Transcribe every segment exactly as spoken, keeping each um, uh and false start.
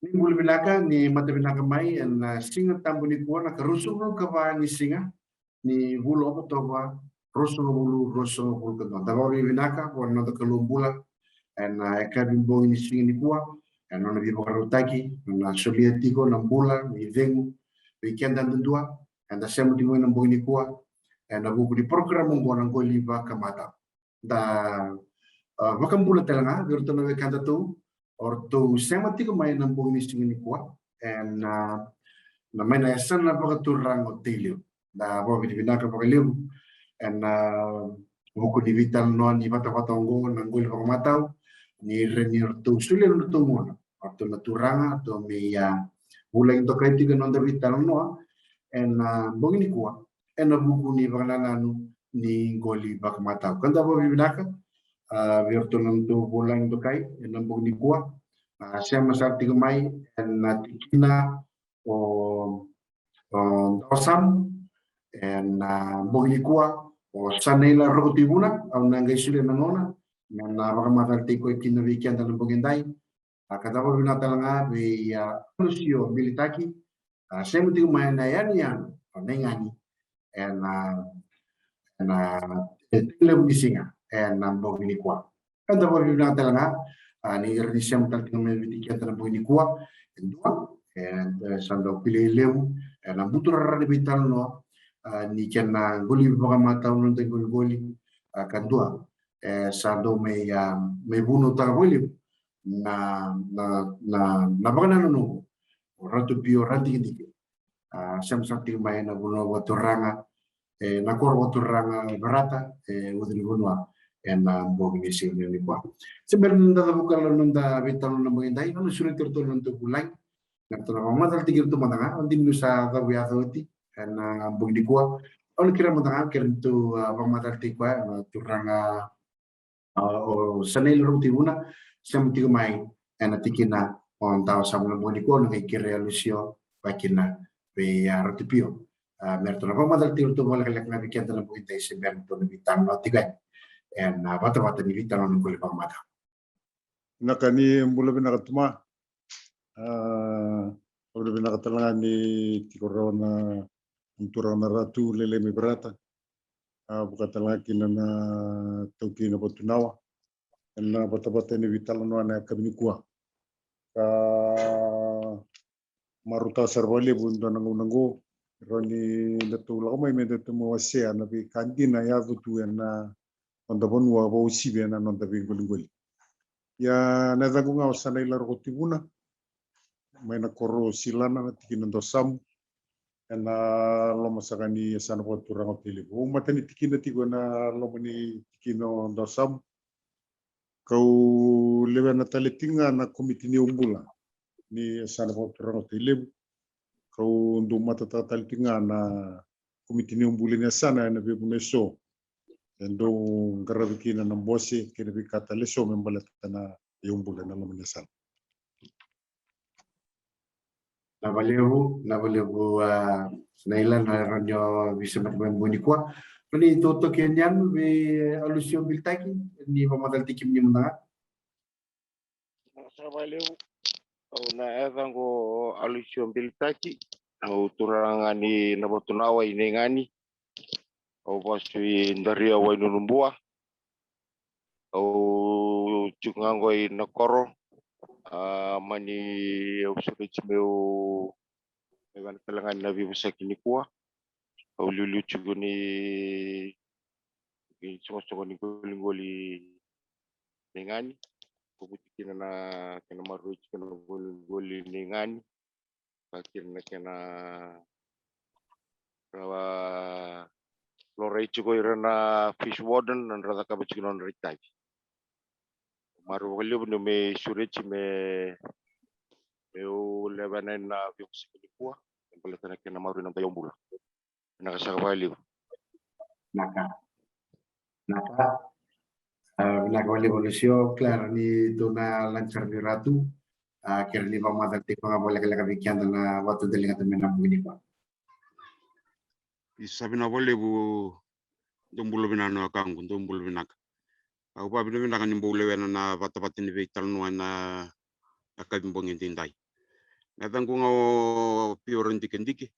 Ni bula vinaka, ni mata vinaka mai ena Siga Tabu nikua, na ka ruasagavulu ka va ni siga ni vula o Okotova, ruasagavulu ruasagavulu ka dua. Da vakavinavinaka vua na noda Kalou bula ena yakavi bogi ni siga nikua, ena nona veivakarautaki, na solia tiko na bula, na icegu vei keda yadudua. Eda sema tiko mai na bogi nikua ena vuku ni porokaramu oqo, na Qoli Vakamatau. Da, a, vakabula tale ga vei iratou na wekadatou o ratou sema tiko mai na bogi ni siga nikua ena, na, mai na yasana vakaturaga o Tailevu. Da vakavinavinaka vakalevu ena vuku ni veitalanoa ni vatavata oqo, na Qoli Vakamatau, ni rawa ni ratou solia na nodratou gauna, o ratou na turaga, ratou mai, a, vulagi dokai tiko ena noda veitalanoa ena bogi nikua ena vuku ni vakanananu ni Qoli Vakamatau. Ka da vakavinavinaka, a, vei iratou na nodatou vulagi dokai ena bogi nikua. A, sema sara tiko mai ena tikina o, o Dawasamu ena bogi nikua o Sanaila Rokotivuna. Au na qai solia na gauna me na vakamatatataki koya kina vei keda na bogi edai. A, ka da vakavinavinaka tale ga vei, a, Alusio Bilitaki, a, sema tiko mai na yanuyanu o Naigani ena, ena, e, Tailevu ni siga ena bogi nikua. Ka da vakavinavinaka tale ga, a, ni rawa ni sema tale tiko mai vei keda na bogi nikua. E dua, e, e, sa dau kilai levu ena buturara ni veitalanoa, a, ni kena Qoli Vakamatau, noda iqoliqoli, a, ka dua, e, sa dau mai, a, mai vunautaka vakalevu na, na, na, na vakanananu o Ratu Pio Radikidiki. A, sema sara tiko mai na vanua vakaturaga, e, na koro vakaturaga o Verata, e, uca ni vanua ena bogi ni siga nikua. Se bera ni da cavuka na noda veitalanoa na bogi edai, au na sureti iratou na nodatou vulagi me ratou na vakamatatataki iratou mada ga. Au dina niu sa cavu yaco oti ena bogi nikua. Au na kerea mada ga, kerea ni tou, a, vakamatatataki koya na turaga, a, o Sanaila Rokotivuna, sema tiko mai ena tikina o Dawasamu na bogi nikua. Au na qai kerea Alusio vakakina vei, a, Ratu Pio, a, me ratou na vakamatatataki iratou vakalekaleka ga vei keda na bogi edai, se bera ni tou na veitalanoa tiko yani ena vatavata ni veitalanoa na Qoli Vakamatau. Vinaka, ni bula vinaka Tuma. A, au na vinaka tale ga ni tiko rawa na turaga na Ratu Lailai mai Verata. A, vaka tale ga kina na taukei na Vatunawa ena vatavata ni veitalanoa na yakavi nikua. Ka marautaka sara vakalevu e dua na gauna oqo, rawa ni datou lako mai me datou mai wasea na veika dina e yaco tu ena noda vanua vakauasivi ena noda veiqoliqoli. Ia na yacaqu ga o Sanaila Rokotivuna, mai na koro o Silana, na tikina o Dawasamu, ena loma saka ni yasana vakaturaga o Tailevu. Au matani tikina tiko ena loma ni tikina o Dawasamu. Kau lewena tale tiko ga na komiti ni yaubula ni yasana vakaturaga o Tailevu. Kau dau matataka tale tiko ga na komiti ni yaubula ni yasana ena veivuna eso e dau qaravi kina na bose kei na veika tale eso me baleta na yaubula ena loma ni yasana. Vinaka vakalevu, vinaka vakalevu, a, Sanaila, na rawa ni o veisema tiko mai na bogi nikua. Rawa ni tou toki yani vei Alusio Bilitaki ni vakamatatataki kemuni mada ga. Vinaka sara vakalevu. Au na yacaqu o Alusio Bilitaki. Au turaga ni Navatunawa i Naigani. Au vasu i Daria, Wainunubua. Au tiko ga qo i Nakoro. A, mani au sureti meu, meu vana tale ga ni na veivosaki nikua. Au liuliu tiko ni, ni soqosoqo ni qoliqoli Naigani. Kovuti kina na kena maroroi tiko na qoliqoli Naigani. Ka kina na kena rawa lorai tiko ira na fish warden na nodra cakava tiko na nodra itavi. Marau vakalevu niu mai sureti me, meu lewena na veivosaki nikua me baleta na kena maroroi na noda yaubula. Vinaka saka vakalevu. Vinaka. Vinaka. A, vinaka vakalevu Alusio. Clara, ni tou na lani sara ni Ratu. A, kerea ni vakamatatataki koya ga vakalekaleka vei keda na vakatudaliga tale mai na bogi nikua. Isa, vinaka vakalevu. Dou bula vinaka na wekaqu, dou bula vinaka. Au vakavinavinaka ni bau lewena na vatavata ni veitalanoa ena yakavi bogi edaidai. Na yacaqu ga o Piora Dikadike.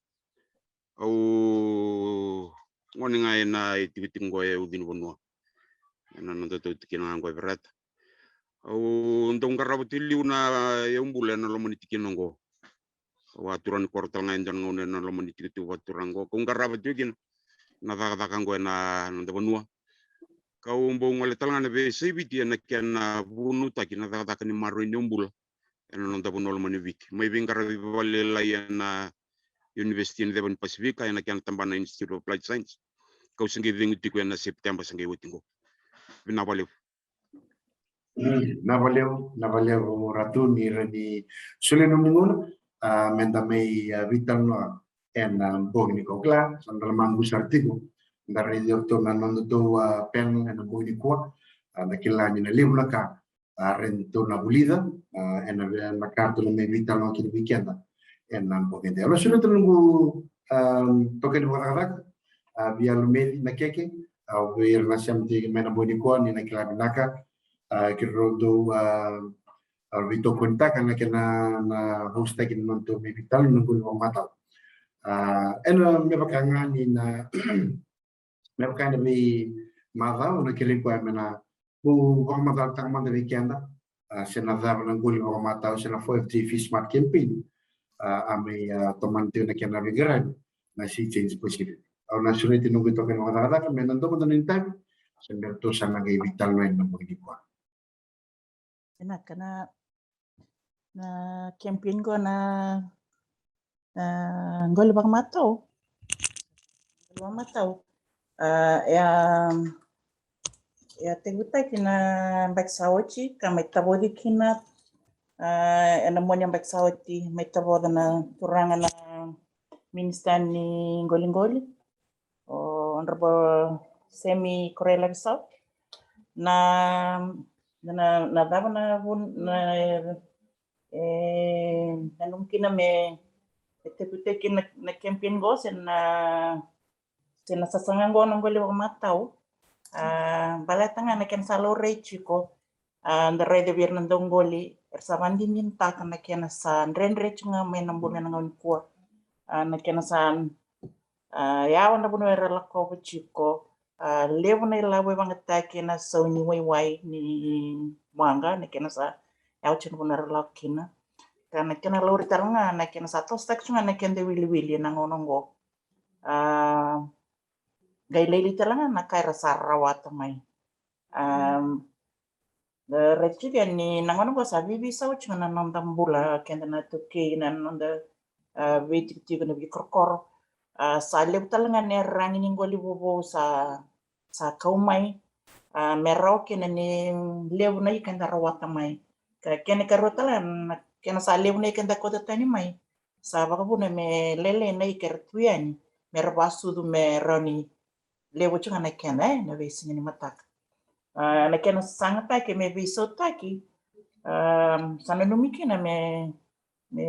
Au gone ga ena itikotiko qo e Ucunivanua, ena noda tau tikina ga qo e Verata. Au dau qarava tu e liu na yaubula ena loma ni tikina qo. Au a turaga ni koro tale ga e dua na gauna ena loma ni tikotiko vakaturaga qo kau qarava tu kina na cakacaka qo ena noda vanua. Kau bau gole tale ga na veiyasai Viti ena kena vunautaki na cakacaka ni maroroi ni yaubula ena noda vanua lomani Viti, mai veiqaravi vakalailai ena University ni Ceva ni Pasifika ena kena tabana Institute of Applied Science. Kau se qai cegu tiko ena Sepiteba se qai oti qo. Vinaka vakalevu. Vinaka vakalevu, vinaka vakalevu Ratu ni rawa ni solia na nomu gauna, a, meda mai, a, veitalanoa ena bogi nikua. Kila sa da lomaqu sara tiko, da raici iratou na nodatou, a, panel ena bogi nikua. A, da kila ni na levu na ka a, ratou na vulica, a, ena vei, na ka ratou na mai veitalanoa kina vei keda ena bogi nikua. Au na sureta na noqu, a, itokani vakacakacaka, a, vei Alumeci Nakeke, a, vei ira na sema tiko mai ena bogi nikua, ni na kila vinaka, a, keirau dau, a, a, veitokonitaka na kena, na hostaki na nodatou mai veitalanoa na qoli vakamatau. A, ena me vaka ga ni na me vaka ena veimacawa, au na kerei koya me na vou vakamacalataka mada vei keda, a, se na cava na qoli vakamatau se na four F J Fish Smart Campaign, a, a mai, a, tomana tiko na kena veiqaravi na Sea Change Pacific. Au na sureti noqu itokani vakacakacaka me na dua mada na itavi se me ratou sa na qai veitalanoa ena bogi nikua. Vinaka. Na, na campaign qo na, na qoli vakamatau. Qoli vakamatau. A, e a, e a tekivutaki na yabaki sa oti ka mai tavoci kina, a, ena mua ni yabaki sa oti mai tavoca na turaga na minisita ni qoliqoli, o Honorable Semi Koroilavisau, na, na, na cava na vuna, na, e, nanumi kina me, me tekivutaki na, na campaign qo se na, se na sasaga qo na qoli vakamatau. A, baleta ga na kena sa laurai tiko, a, da raica vei ira na dauqoli era sa vakadinadinataka na kena sa dredre tiko ga mai na bula ena gauna nikua. A, na kena sa, a, yawa na vanua era lakova tiko, a, levu na ilavo e vakayagataki ena sau ni waiwai ni waqa, na kena sa yawa tiko na vanua era lako kina. Ka na kena laurai tale ga na kena sa tosotaki tiko ga na keda iwiliwili ena gauna oqo. A, qai lailai tale ga na ka era sa rawata mai. A, raica tiko ni na gauna oqo sa veiveisau tiko na noda bula, keda na taukei, na noda, a, veitikotiko, na veikorokoro. A, sa levu tale ga na iyaragi ni qoli vovou sa, sa kau mai. A, me rawa kina ni levu na ika eda rawata mai. Ka kena ikarua tale ga na kena sa levu na ika eda kauta tani mai, sa vakavuna me lailai na ika era tu yani me ra vakasucu, me rawa ni levu tiko ga na kena, e, na veisiga ni mataka. A, na kena sasagataki me veisautaki, a, sa nanumi kina me, me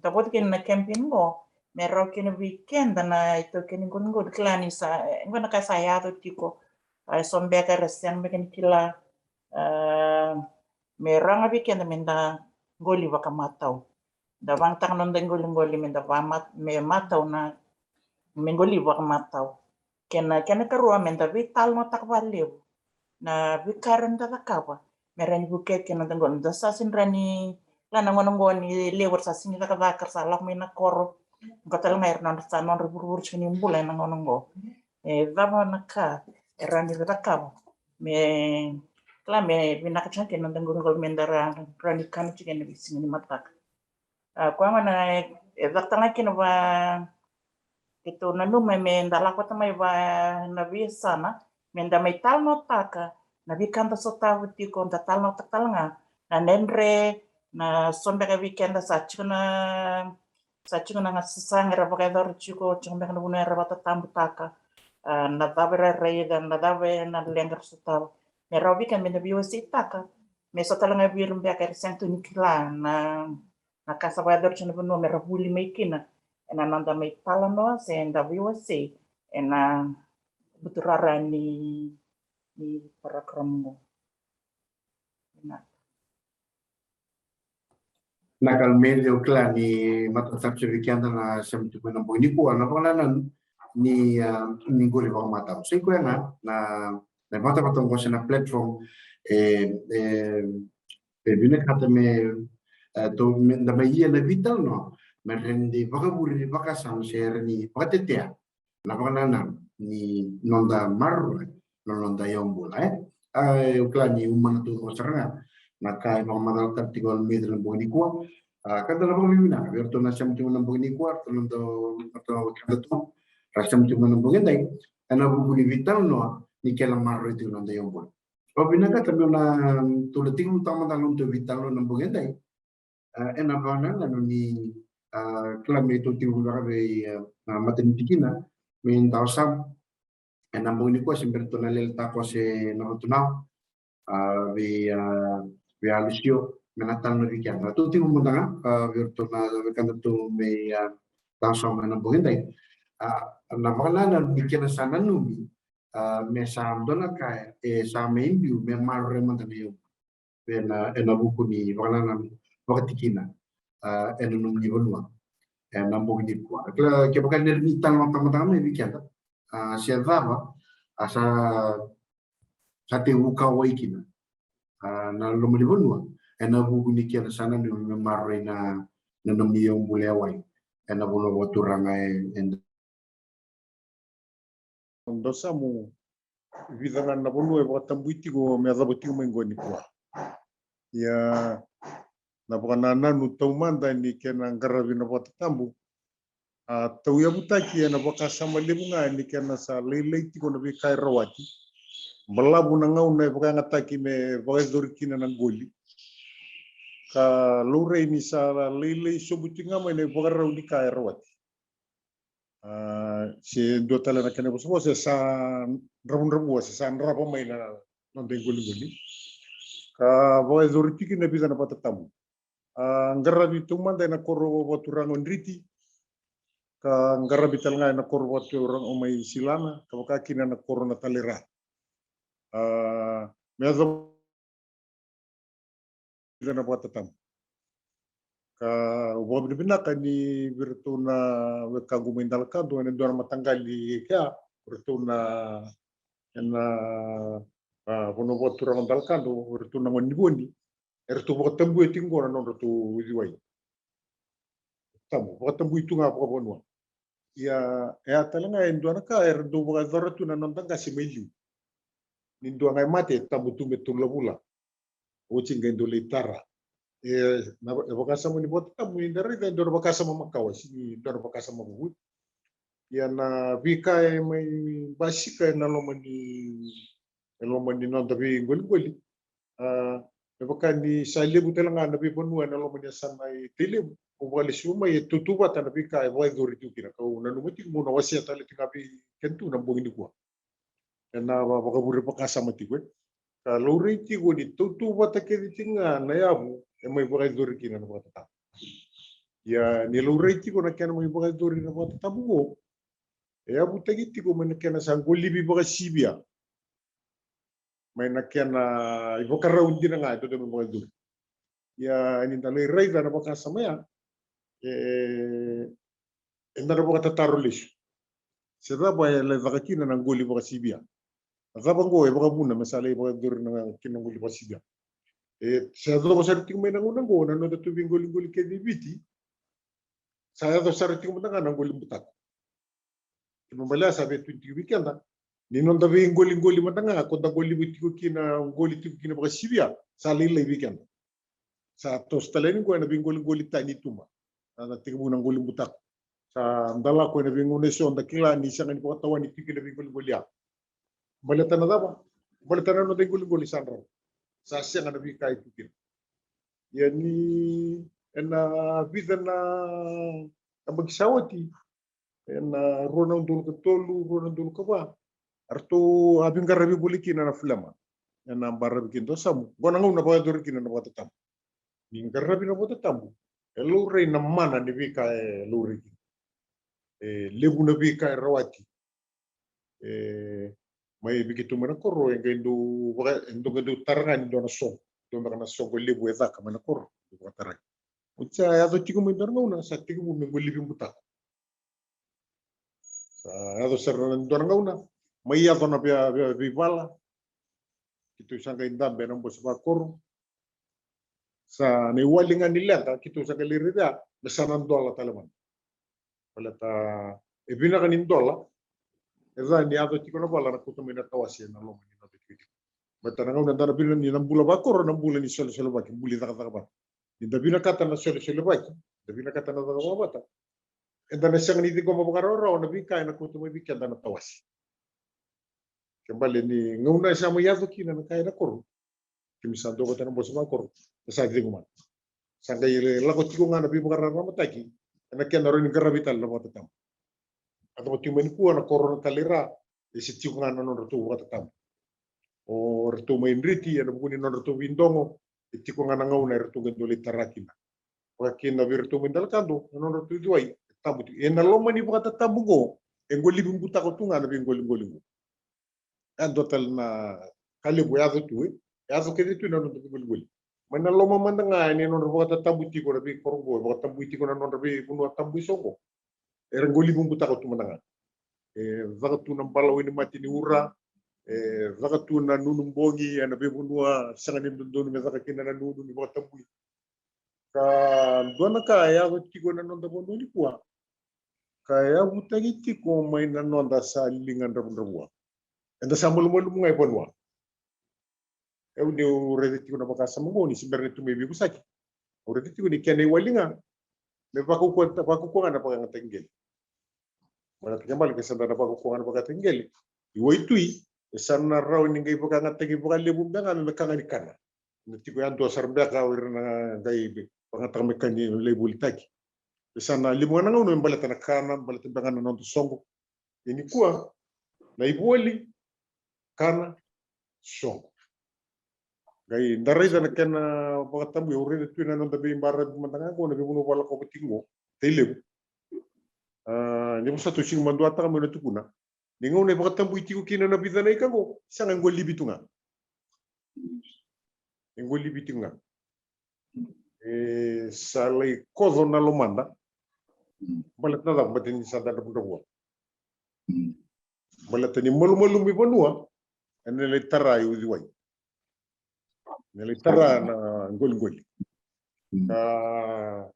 tavoci kina na campaign qo me rawa kina vei keda na itaukei ni qoliqoli, kila ni sa, e, qo na ka sa yaco tiko. A, e so beka era sega beka ni kila, a, me rawa ga vei keda me da qoli vakamatau. Da vakayagataka na noda iqoliqoli me da vakamat-, me matau na, me qoli vakamatau. Kena, kena ikarua me da veitalanoataka vakalevu na veika era ni da cakava me rawa ni vukea kina na noda qoli. Da sa sega ni rawa ni, kila na gauna oqo ni levu era sa sega ni cakacaka, era sa lako mai na koro. Qo tale ga era nodra, sa nodra ivurevure tiko ni bula ena gauna oqo. E cava na ka e rawa ni da cakava me, kila, me vinaka tiko kina na noda qoliqoli, me da ra-, rawa ni kana tiko ena veisiga ni mataka. A, koya gona e, e caka tale ga kina va, keitou nanuma me da lako vata mai va na veiyasana me da mai talanoataka na veika da sotava tiko, da talanoataka tale ga na dredre, na so beka vei keda sa tiko na, sa tiko na sasaga era vakayacora tiko, tiko beka na vanua era vakatatabutaka, a, na cava era raica, na cava na leqa era sotava. Me rawa vei keda me da veiwaseitaka me so tale ga vei ira beka era sega tu ni kila na, na ka sa vakayacora tiko na vanua, me ra vuli mai kina ena noda mai talanoa se da veiwasei ena buturara ni, ni parokaramu oqo. Vinaka. Na ka me dau kila ni matata vei keda na sema tiko ena bogi nikua na vakanananu ni, ah, ni qoli vakamatau. Sa i koya ga na, na matata qo se na platform e, e, e vinakata me, e, tou, me da mai ia na veitalanoa me rawa ni vakavure ni vakasama se rawa ni vakatetea na vakanananu ni noda maroroi na noda iyaubula, e. A, au kila ni umana tu qo sara ga na ka e vakamacalataka tiko o Almeida na bogi nikua. A, ka da na vakavinavinaka vei iratou na sema tiko na bogi nikua, ratou na dau, ratou keda tu ra sema tiko na bogi edai ena vuku ni veitalanoa ni kena maroroi tiko na noda iyaubula. Au vinakata meu na, tou na tiko mada na noda veitalanoa na bogi edai. A, ena vakanananu ni, a, kila me tou tiko beka vei, a, na matanitu kina me dau sema ena bogi nikua se bera tou na lele tako se na Vatunawa, a, vei, a, vei Alusio me na tala na weekend. A, tou tiko mada ga, a, vei iratou na wekada tou me, a, dau sema ena bogi edai. A, na vakanananu ni kena sa nanumi, a, me sa dua na ka e sa mai biu me maroroi mada na iyaubula ena, ena vuku ni vakanananu vakatikina, a, ena nomuni vanua ena bogi nikua. Kila, kevaka ni rawa ni talanoataka mada ga mai vei keda, a, se cava, a, sa, sa tekivu kauwai kina, a, na loma ni vanua ena vuku ni kena sa nanumi me maroroi na, na nomuni iyaubula e wai ena vanua vakaturaga e, e Dau samu vica ga na vanua e vakatabui tiko me yacova tiko mai qo nikua. Ia na vakanananu taumada ni kena qaravi na vakatatabu, a, tauyavutaki ena vakasama levu ga ni kena sa lailai tiko na veika e rawati. Balavu na gauna e vakayagataki me vakayacori kina na qoli, ka laurai ni sa lailai sobu tiko ga mai na ivakarau ni ka e rawati. A, se dua tale na kena vosavosa e sa dravudravua, se sa drava mai na noda iqoliqoli. Ka vakayacori tiko na vica na vakatatabu. A, qaravi taumada ena koro vakaturaga o Driti, ka qaravi tale ga ena koro vakaturaga o mai Silana, ka vaka kina na koro na Talera. A, me yacova na vakatatabu. Ka au vakavinavinaka ni vei iratou na wekaqu mai Dalakado, ena dua na mataqali kea, vei iratou na, ena, a, vanua vakaturaga o Dalakado, vei iratou na gone ni Voni, eratou vakatabuya tiko qo na nodratou uciwai. Tabu, vakatabui tu ga vakavanua. Ia, e a tale ga e dua na ka era dau vakayacora tu na noda qase mai liu. Ni dua ga e mate, e tabu tu me tolu na vula. Oti qai dau lai tara. E, na, e vakasama ni vakatatabu, ni da raica e dua na vakasama makawa, sega ni dua na vakasama vovou. Ia na veika e mai basika ena loma ni, e loma ni noda veiqoliqoli. A, me vaka ni sa levu tale ga na veivanua ena loma ni yasana i Tailevu, au vakalesuva mai e tautauvata na veika e vakayacori tiko kina, kau nanuma tiko meu na wasea tale tiko ga vei keda tu na bogi nikua. Ena va-, vakavure vakasama tiko, e. Ka laurai tiko ni tautauvata kece tiko ga na yavu e mai vakayacori kina na vakatatabu. Ia ni laurai tiko na kena mai vakayacori na vakatatabu qo, e yavutaki tiko mai na kena sa qolivi vakasivia. Mai na kena ivakarau dina ga e dodonu me vakayacori. Ia ni da lai raica na vakasama ya, e, eda na vakatataro lesu. Se cava e lai caka kina na qoli vakasivia? Na cava qo e vakavuna me sa lai vakayacori na kena qoli vakasivia? E, se yacova sara tiko mai na gauna qo na nodatou veiqoliqoli kece i Viti, sa yaco sara tiko mada ga na qoli butako. Kena ibalebale sa veitukuni tiko vei keda ni noda veiqoliqoli mada ga, ko da qoliva tiko kina, qoli tiko kina vakasivia, sa lailai vei keda. Sa toso tale yani qo ena veiqoliqoli tani i tuba. Sa na tekivu na qoli butako. Sa da lako ena veigauna eso da kila ni sega ni vakatawani tiko kina veiqoliqoli ya. Baleta na cava? Baleta na noda iqoliqoli sa drau. Sa sega na veika e tu kina. Ia ni ena vica na yabaki sa oti, ena rua na udolu ka tolu, rua na udolu ka va, eratou a veiqaravi voli kina na FLMMA. Ena baravi kina dua samu. Qo na gauna vakayacori kina na vakatatabu. Ni qaravi na vakatatabu, e laurai na mana ni veika e laurai kina. E levu na veika e rawati. E, mai vei keitou mai na koro, e qai dau vaka, e dau qai dau tara ga ni dua na soqo. Dua beka na soqo levu e caka mai na koro, dau vakatara ga. Oti sa yaco tiko mai dua na gauna sa tekivu me qolivi butako. Sa yaco sara na dua na gauna mai yaco na vei, vei, veivala. Keitou sa qai dabe na bose vakoro. Sa na iwali ga ni leqa keitou sa qai lai raica me sa na dola tale mada. Baleta e vinaka ni dola e ca ni yaco tiko na vala na kauta mai na tawase na loma ni noda tikotiko. Baleta na gauna da na vina ni na bula vakoro na bula ni solesolevaki, buli cakacaka vata. Ni da vinakata na solesolevaki, da vinakata na cakacaka vata, eda na sega ni ciqoma vakarawarawa na veika ena kauta mai vei keda na tawase. Ke bale ni gauna e sa mai yaco kina na ka ena koro, kemi sa dua vata na bose vakoro, e sa cegu mada. Sa qai lako tiko ga na veivakararamataki ena kena rawa ni qaravi tale na vakatatabu. A cava tiko mai nikua na koro na Talei Ra, e se tiko ga na nodratou vakatatabu. O ratou mai Driti ena vuku ni nodratou veidogo, e tiko ga na gauna e ratou qai dau lai tara kina. Vaka kina vei ratou mai Dalakado na nodratou icuwai e tabu tiko. Ena loma ni vakatatabu oqo e qolivi butako tu ga na veiqoliqoli oqo. E dua tale na ka levu e yaco tu, e yaco kece tu na noda veiqoliqoli. Mai na loma mada ga ena nodra vakatatabu tiko na veikoro oqo, e vakatabui tiko na nodra veivanua tabu eso oqo. Era qolivi butako tu mada ga. E caka tu na bala wainimate ni ura, e caka tu na nunu bogi ena veivanua sega ni dodonu me caka kina na nunu ni vakatabui. Ka dua na ka e yaco tiko ena noda vanua nikua ka e yavutaki tiko mai na noda sa liga dravudravua. Eda sa malumalumu ga e vanua. Au niu raica tiko na vakasama oqo ni se bera ni tu mai veivosaki. Au raica tiko ni kena iwali ga me vakaukua, vakaukua ga na vakayagataki qele. Baleta ke bale ke sa da na vakaukua ga na vakayagataki qele, iwaitui e sa na rawa ni qai vakayagataki vakalevu beka ga me ka ga ni kana. Na tiko yadua sara beka o ira na qai vakayagataka me ka ni lai volitaki. E sa na levu ga na gauna me baleta na kana, baleta beka ga na noda soqo. Ia nikua na ivoli, kana, soqo. Qai da raica na kena vakatabui, au raica tu ena noda veibaravi mada ga oqo na veivanua vakalakova tiko oqo, Tailevu. A, ni vosota au sega ni maduataka meu na tukuna. Ni gauna e vakatabui tiko kina na vica na ika oqo, sega, e qolivi tu ga. E qolivi tiko ga. E sa lai koco na lomada. Baleta na cava? Baleta ni sa da dravudravua. Baleta ni malumalumu i vanua ena lai tara i uciwai, ena lai tara na qoliqoli. Ka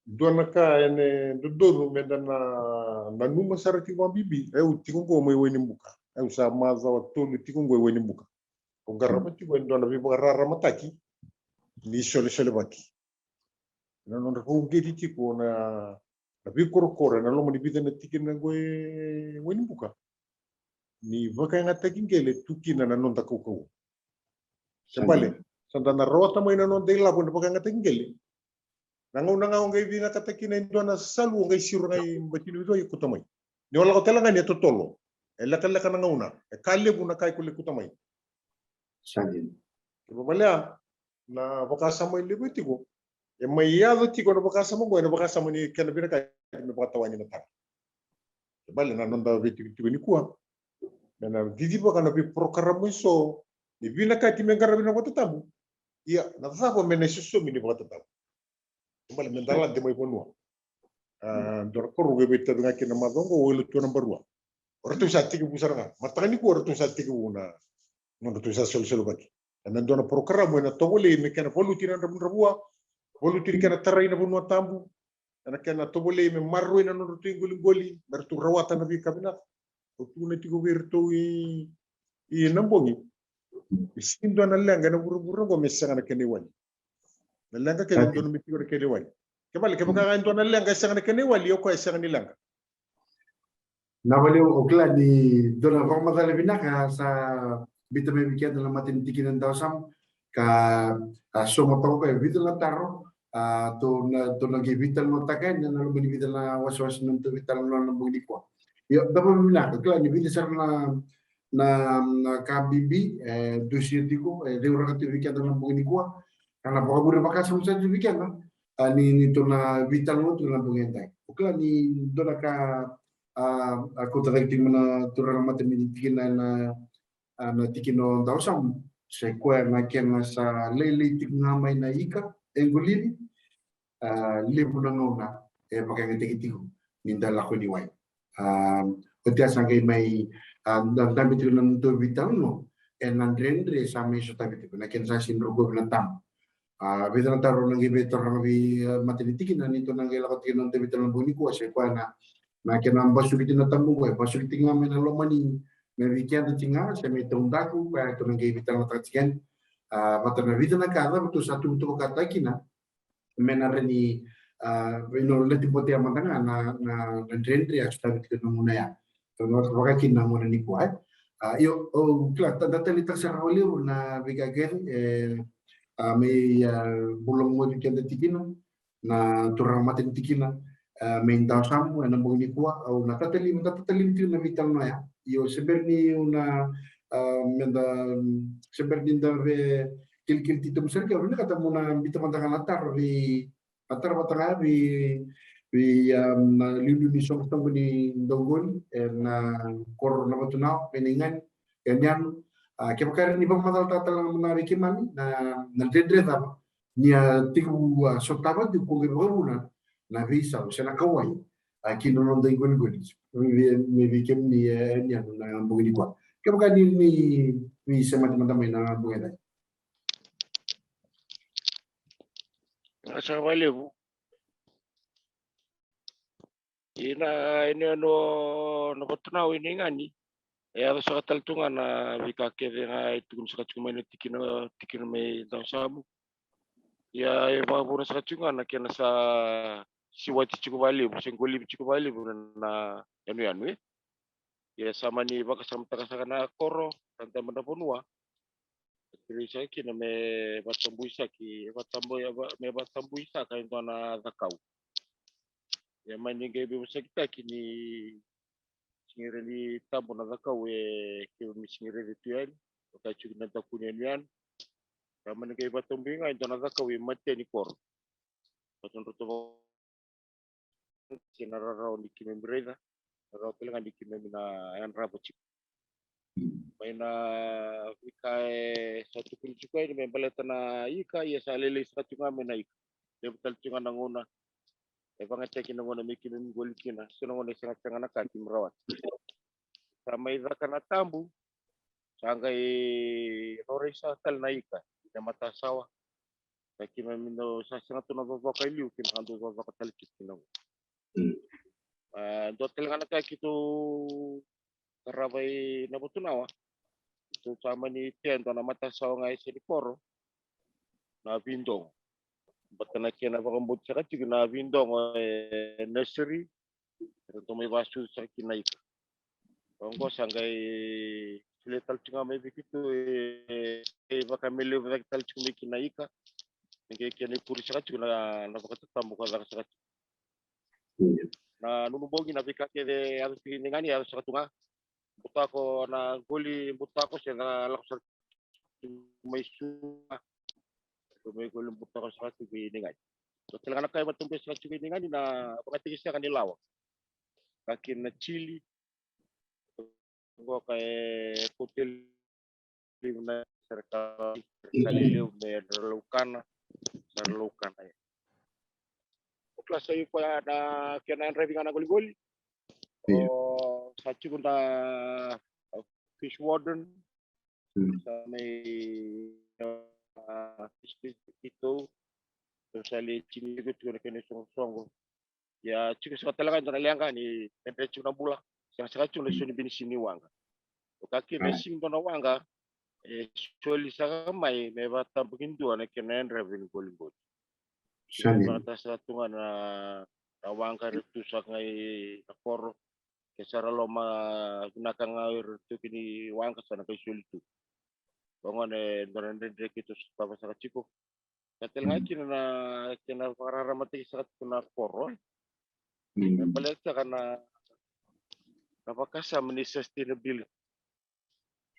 dua na ka ena dodonu meda na nanuma sara tiko vakabibi. Au tiko oqo mai Wainibuka, au sa macawa tolu tiko oqo e Wainibuka. Au qarava tiko e dua na veivakararamataki ni solesolevaki. Na nodra vakauqeti tiko na, na veikorokoro ena loma ni vica na tikina oqo e Wainibuka, ni vakayagataki qele tu kina na noda kaukauwa. Ke bale sa da na rawata mai na noda ilavo ena vakayagataki qele. Na gauna ga o qai vinakata kina e dua na salu, o qai siro ga i batinu i dua, i kauta mai. Ni o lako tale ga ni e totolo, e lekaleka na gauna, e ka levu na ka iko lai kauta mai. Sa dina. Kevaka balea na vakasama e levu e tiko, e mai yaco tiko na vakasama oqo ena vakasama ni kena vinakati me vakatawani na tara. Ke bale na noda veitikotiko nikua, me na cicivaka na veiporokaramu eso ni vinakati me qaravi na vakatatabu. Ia na cava me na isosomi ni vakatatabu? Ke bale me da lade mai vanua. A, dua na koro au via veitavi ga kina na macawa oqo, o Wailotua na Barua. O ratou sa tekivu sara ga, mataka nikua o ratou sa tekivu na nodratou sa solesolevaki. Ena dua na porokaramu ena tovolei me kena valuti na dravudravua, valuti ni kena tarai na vanua tabu, ena kena tovolei me maroroi na nodratou iqoliqoli me ratou rawata na veika vinaka. Au tukuna tiko vei iratou i, i na bogi, e sega ni dua na leqa ena vuravura oqo me sega na kena iwali. Na leqa kece e dodonu me tiko na kena iwali. Ke bale kevaka ga e dua na leqa e sega na kena iwali, o koya e sega ni leqa. Na vale, o kila ni dua na vakamacala vinaka sa biuta mai vei keda na matai ni tikina ni dausama, ka a sauma toka e vica na taro, a, tou na, tou na qai veitalanoataka ena loma ni vica na wasewase na noda veitalanoa na bogi nikua. Io, da vakavinaka, kila ni vica sara na, na, na ka bibi e dusia tiko, e ceurataka tiko vei keda na bogi nikua, ka na vakavure vakasama sara tiko vei keda, a, ni, ni tou na veitalanoa tiko na bogi edai. O kila ni dua na ka, a, a kauta cake tiko mai na turaga matai ni tikina na, a, na tikina o dausama, se koya na kena sa lailai tiko ga mai na ika e qolivi. a, levu na gauna e vakayagataki tiko ni da lako i wai. A, oti ya sa qai mai, a, da, dabe tiko na nodatou veitalanoa ena dredre sa mai sotavi tiko, na kena sa sega ni rokovi na tabu. A, vica na taro na qai veitaroga vei, a, matanitu kina ni tou na qai lako tiko na nodatou veitalanoa bogi nikua, se koya na, na kena basukiti na tabu qo, e basukiti ga mai na lomani, me vei keda tiko ga, se me taudaku, koya tou na qai veitalanoataka tiko yani. A, vata na vica na ka cava tou sa tukutukutaka kina, me na rawa ni, a, you know, leti botea mada ga na, na, na dredre a sotavi tiko na gauna ya. Tou na vaka kina na gauna nikua, e. A, io, o, kila, da, da taleitaka sara vakalevu na veika kece, e, a, me, a, bula moce keda tiko kina, na turaga matanitu kina, a, me Dawasamu ena bogi nikua, au na tatalima, da tatalima tiko na veitalanoa ya. Io, se bera ni au na, a, me da, se bera ni da veikilikili titobu sara kina, au vinakata meu na biuta mada ga na taro vei, na taro vata ga vei, vei, a, na liuliu ni soqosoqo ni dauqoli ena koro Navatunawa, vei Naiganigani, a, kevaka e rawa ni vakamacalataka tale ga mada vei keimami na, na dredre cava ni a tekivu, a, sotava tiko, ko qai vakavuna na veisau se na kauwai, a, ki na noda iqoliqoli. Me, me vei kemuni, e, ni ena bogi nikua. Kevaka ni, ni veisemati mada mai na bogi edai. Vinaka saka vakalevu. Ina, ina yanuyanu o Navatunawa, i Naiganigani, e yaco saka tale tu ga na veika kece ga e tukuni saka tiko mai na tikina, tikina mai Dawasamu. Ia e vakavuna saka tiko ga na kena sa siwati tiko vakalevu, se qolivi tiko vakalevu na, na yanuyanu, e. Ia sa mani vakasamataka saka na koro, sa dabe na vanua. Kerei saka kina me vakatabui saki, vakatabui, me vakatabui saka e dua na cakau. Ia mani qai veivosakitaki ni sega ni tabu na cakau e keimami sega ni raica tu yani, vaka tiko na daku ni yanuyanu. Ia mani qai vakatabui ga e dua na cakau e matea ni koro. Vakatabui se na rarawa ni keimami raica, rarawa tale ga ni keimami na yadrava tiko. Mai na veika e sa tukuni tiko yani me baleta na ika, ia sa lailai saka tiko ga mai na ika. Levu tale tiko ga na gauna e vakayagataki na gauna me keimami qoli kina, so na gauna e sega, sega na ka keimami rawata. Sa mai caka na tabu, sa qai laurai saka tale na ika, na matasawa. Sa keimami dau sa sega tu na cocoka e liu, keimami sa dau cocoka tale tiko kina. Mm. A, dua tale ga na ka keitou tarava i Navatunawa. Keitou sa mani tea e dua na matasawa ga e se ni koro. Na vidogo. Baleta na kena vakabauti saka tiko na vidogo e nursery. Eratou mai vakasucu saka kina ika. Oqo sa qai solia tale tiko ga mai vei keitou e, e vaka me levu cake tale tiko mai kina ika. Me qai kena ikuri saka tiko na, na vakatatabu ka caka saka tiko. Na nunu bogi na veika kece e yaco tiko i Naiganigani e yaco saka tu ga. Butako na qoli butako se na lako saka tu mai Suva. Mai qoli butako saka tu i Naiganigani. Dua tale ga na ka e vakatabui saka tu i Naiganigani na vakayagataki saka ni lawa. Ka kina na chili. Qo ka e kauta levu na serekali, serekali levu me ra laukana, me ra laukana. O kila sa i koya na kena yadravi ga na qoliqoli. Io. O sa tiko na, o, fish warden. Mm. Sa mai, a, fish, fish, keitou. Tou sa lai tini tiko, tiko na kena isoqosoqo. Ia tiko saka tale ga e dua na leqa ni dredre tiko na bula. Sega saka tiko na soli ni binisini ni waqa. O ka kina e sega ni dua na waqa e soli saka mai me vakatabakidua na kena yadravi ni qoliqoli. Sa dina. Vakatabakidua saka tu ga na, na waqa era tu saka ga i na koro. Ke sa ra loma vinaka ga o ira tu ki ni waqa sa na qai soli tu. Vagone e dua na dredre keitou sotava saka tiko. Ka tale ga kina na kena vakararamataki saka tiko na koro. Mm. E baleta saka na, na vakasama ni sustainability.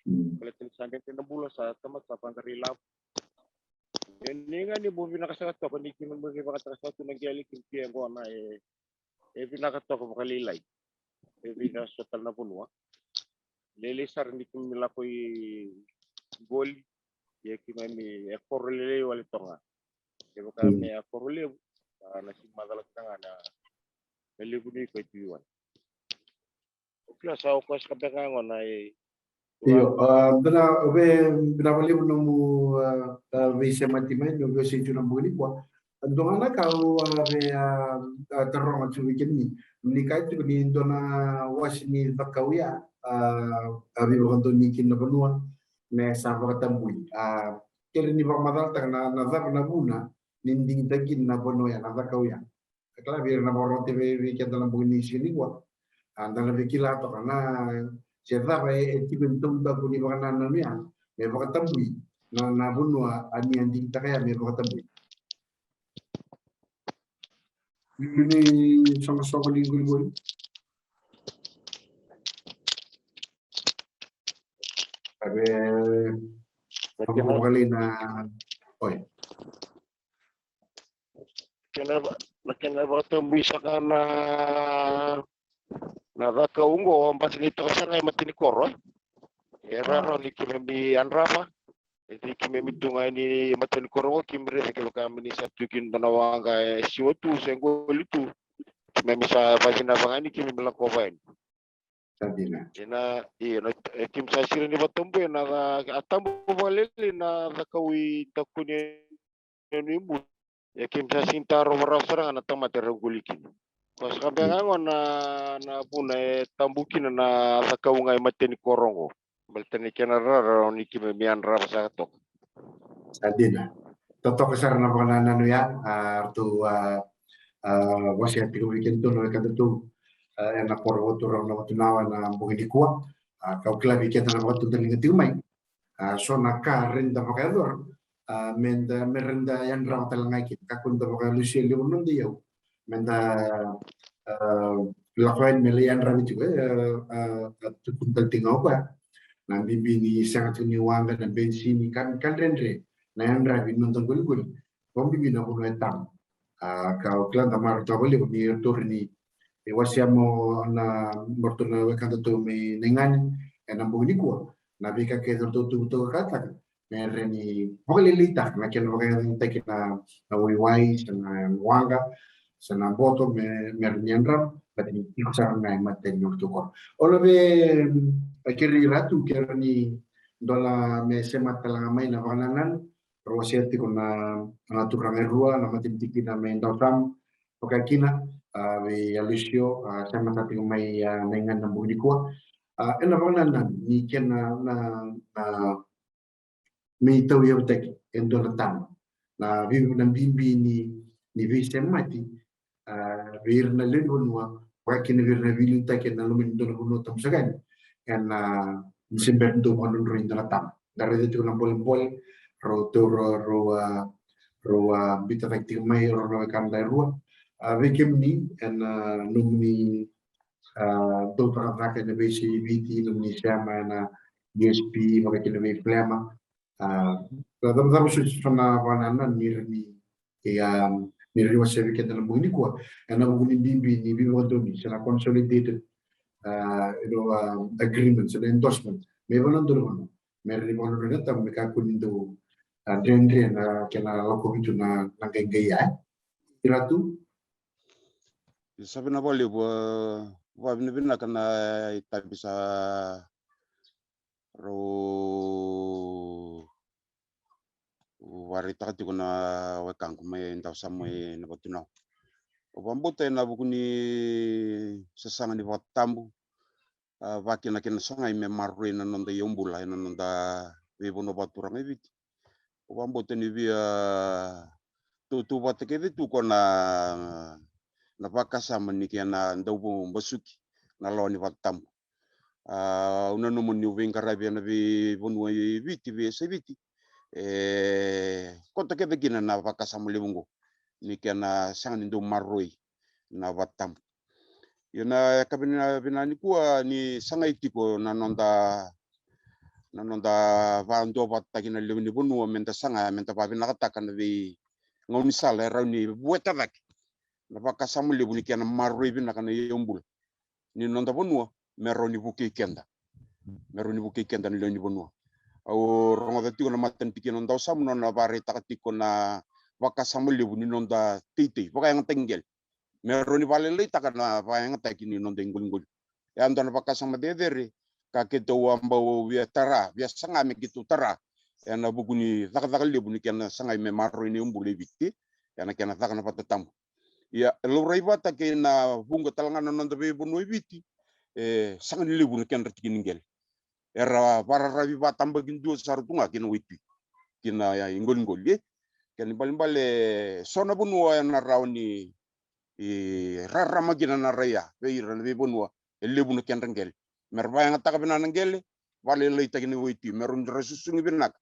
Mm. Baleta ni sa dredre na bula, sa tamata sa vaqara ilavo. E ni ga ni bau vinaka saka toka ni kina bau vinaka saka tu na qele kina tia qo na e, e vinaka toka vakalailai. E vinaka so tale na vanua. Lailai sara ni keimami lako i qoli, ia keimami e koro lailai wale toka ga. Kevaka me a koro levu, A, na si macala kina ga na, na levu ni koya tu i wai. O kila sa o koya sa beka ga gona e. Io, a, dana, o ve, vinaka vakalevu nomu, a, a, veisemati mai, nomu veisemati tu na bogi nikua. A, dua ga na ka au, a, ve, a, a, taroga tu vei kemuni. Ni kaya tiko ni dua na wase ni cakau ya, a, a, veivakadonui kina na vanua, me sa vakatabui. A, kere ni vakamacalataka na, na cava na vuna, ni digitaki na vanua ya, na cakau ya. Kila vei ira na vakarorogo tiko vei, vei keda na bogi ni siga nikua. A, da na via kila toka na se cava e, e tiko e dua na ka ni vakanananu ya me vakatabui na, na vanua a ni a digitaka ya me vakatabui. Ni soqosoqo ni qoliqoli. Ave. Vakalevu na. Oi. Kena va-, na kena vakatabui saka na, na cakau oqo, basi ni toka sara ga i matanikoro, e? E rarau ni keimami yadrava, e, ni keimami tu ga i matanikoro oqo, keimami raica kevaka me ni sa tu kina dua na waqa e siwa tu se qoli tu, keimami sa vacinava ga ni keimami lakova yani. Sa dina. Ena, io, na, e, keimami sa sega ni vakatabui na ca-, a tabu vakalailai na cakau i dakuni e Nuibula. E, keimami sa sega ni tarova rawa sara ga na tamata era qoli kina. Ko sa ka beka ga gona na, na vuna e tabu kina na cakau ga i matanikoro oqo. Baleta ni kena rarau ni keimami yadrava saka toka. Sa dina. Totoka sara na vakanananu ya, a, ratou, a, a, wasea tiko vei kedatou na wekadatou, a, ena koro vakaturaga na Vatunawa ena bogi nikua. A, kau kila vei keda na vakatudaliga tiko mai. A, so na ka rawa ni da vakayacora, a, me da, me rawa ni da yadrava tale ga kina. Kakua ni da vakalusia levu na noda iyau. Me da, a, lako yani me lai yadravi tiko, e, a, a, tukuni tale tiko ga o koya. Na bibi ni sega tiko ni waqa, na benisini, ka, ka dredre, na yadravi ni noda qoliqoli. Vakabibi na vanua e tabu. A, ka au kila da marautaka vakalevu ni ratou ni, e, wasea mo na, mo ratou na wekadatou mai Naigani, ena bogi nikua. Na veika kece ratou tu, ratou vakataka. Me rawa ni vakalailaitaka na kena vakayacani taki na, na waiwai, se na waqa, se na boto, me, me rawa ni yadrava, baleta ni tiko sara ga e matai ni nodratou koro. Au na via, e, kerei Ratu, ke rawa ni dola me semata tale ga mai na vakanananu, rau wasea tiko na, na turaga e rua, na matai ni tikina mai Dausama, vaka kina, a, vei Aloisio, a, semata tiko mai, a, Naigani ena bogi nikua. A, ena vakanananu, ni kena na, na, me itauyavutaki e dua na tama. Na vei, na bibi ni, ni veisemati, a, vei ira na lewe ni vanua, vaka kina vei ira na veiliutaki ena loma ni dua na vanua tabu saka yani. Ena, ni se bera ni dau vakadrodroi e dua na tama. Da raica tiko na bolebole, rau tau rau, rau, a, rau, a, biuta cake tiko mai, rau na wekada e rua. A, vei kemuni, ena, nomuni, a, dau cakacaka ena veiyasai Viti, nomuni sema ena U S P, vaka kina vei Flema. A, da, da, da, so, so na vakanananu ni rawa ni, e, a, ni rawa ni wasea vei keda ena bogi nikua. Ena vuku ni bibi ni veivakadonui, se na consolidated, a, you know, a, agreement, se na endorsement. Me vaka na dua na vanua. Me rawa ni vakadrodroi na tama, me kakua ni dau, a, dredre na kena lakovi tu na, na qaiqai ya, e. Ratu? Sa vinaka vakalevu, a, vakavinavinaka na itavi sa rau vakaraitaka tiko na wekaqu mai Dausama mai Vatunawa. Au vakabauta ena vuku ni sasaga ni vakatabu, a, vaka kina na kena sagai me maroroi na noda iyaubula ena noda veivanua vakaturaga e Viti. Au vakabauta ni via tautauvata kece tu ko na, na vakasama ni kena dau basuki na lawa ni vakatabu. A, au nanuma niu veiqaravi ena veivanua e Viti, veiyasai Viti, e koto kece kina na vakasama levu oqo ni kena sega ni dau maroroi na vakatabu. Ia na yakavi vinaka nikua ni sagai tiko na noda, na noda vakaduavatataki na lewe ni vanua, me da saga, me da vakavinakataka na veigaunisala e rawa ni vueta cake na vakasama levu ni kena maroroi vinaka na iyaubula ni noda vanua, me rawa ni vukei keda. Me rawa ni vukei keda na lewe ni vanua. Au rogoca tiko na matai ni tikina o Dausama, nona vakaraitaka tiko na vakasama levu ni noda teitei, vakayagataki qele. Me rawa ni vakalailaitaka na vakayagataki ni noda iqoliqoli. E a dua na vakasama cecere ka keitou a bau via tara, via saga me keitou tara ena vuku ni cakacaka levu ni kena sagai me maroroi na iVola i Viti ena kena caka na vata tabu. Ia, e laurai vata kei na vuqa tale ga na noda veivanua i Viti, e saga ni levu na kedra tiki ni qele. Era vakararavi vakatabakidua sara tu ga kei na waitui, kei na iqoliqoli, e. Kena ibalebale, so na vanua ena rawa ni rarama kina na rai ya vei ira na veivanua e levu na kedra qele. Me ra vakayagataka vinaka na qele, vakalailaitaki na waitui, me rawa ni ra susugi vinaka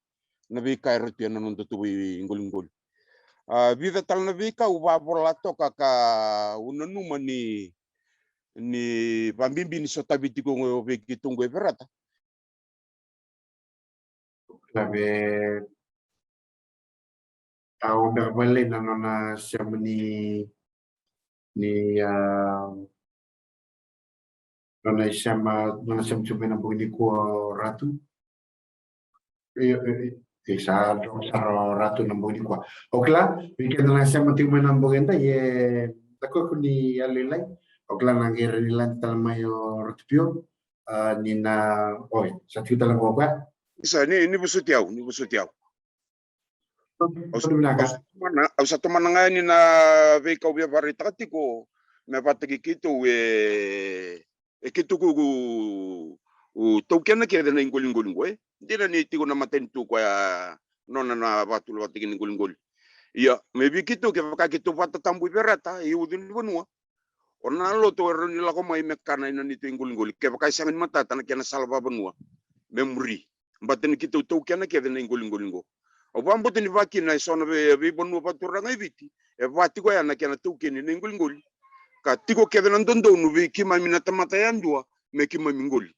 na veika era tu ena noda tu veiqoliqoli. A, vica tale na veika au vakavola toka ka au nanuma ni, ni vakabibi ni sotavi tiko vei keitou qo e Verata. Kila me au beka vale na nona sema ni, ni, a, nona sema, nona sema tu mai na bogi nikua o Ratu. Io, e sa dro sara o Ratu na bogi nikua. O kila, vei keda na sema tiko mai na bogi edai, e da koya ko ni a lailai. O kila na qai rai ni lade tale mai o Ratu Pio. A, ni na, oi, sa tiko tale qo o koya. Isa, ni, ni vosoti au, ni vosoti au. Au sa, au sa tomana, au sa tomana ga yani na veika au via vakaraitaka tiko me vata kei keitou e, e keitou ko, ko, ko taukena kece na iqoliqoli qo, e. Dina ni tiko na matanitu koya nona na vakatulewataki na iqoliqoli. Ia, me vei keitou kevaka keitou vakatabu i Verata, i ucu ni vanua, o na lotu e rawa ni lako mai me kana ina neitou iqoliqoli kevaka e sega ni matata na kena sala vavanua me muri. Baleta ni keitou taukena kece na iqoliqoli qo. Au vakabauta ni vakakina e so na vei, veivanua vakaturaga e Viti e va tiko ya na kena taukeni na iqoliqoli. Ka tiko kece na dodonu vei keimami na tamata yadua me keimami qoli.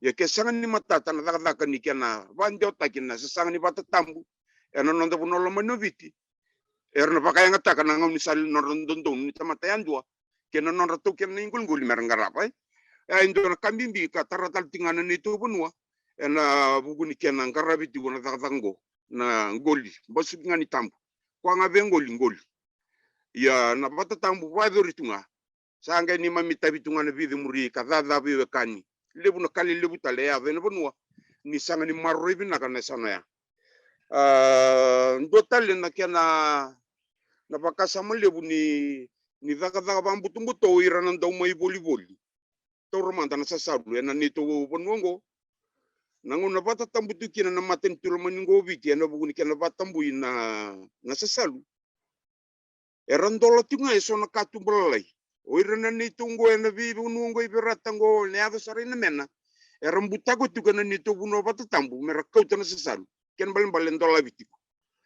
Ia ke sega ni matata na cakacaka ni kena vakadewataki na sasaga ni vata tabu ena noda vanua lomani o Viti, era na vakayagataka na gaunisala ni nodra dodonu ni tamata yadua kei na nodra taukena na iqoliqoli me ra qarava, e. E a dua na ka bibi ka tara tale tiko ga na neitou vanua ena vuku ni kena qaravi tiko na cakacaka qo, na qoli, basuki ga ni tabu. Koya ga vei qoli, qoli. Ia na vata tabu vakayacori tu ga. Sa qai neimami tavi tu ga na vica muri ka caca veiwekani. Levu na ka lelevu tale e yaco ena vanua ni sega ni maroroi vinaka na yasana ya. A, dua tale na kena, na vakasama levu ni, ni cakacaka vakabutobuto o ira na dau mai volivoli. Taura mada na sasalu ena neitou vanua oqo. Na gauna vakatabu tu kina na matanitu lomani oqo o Viti ena vuku ni kena vakatabui na, na sasalu. Era dola tiko ga e so na katuba lalai. O ira na neitou oqo ena veivanua oqo i Verata oqo, na yaco sara i Namena, era butako tiko ena neitou vanua vakatabu me ra kauta na sasalu. Kena ibalebale e dolavi tiko.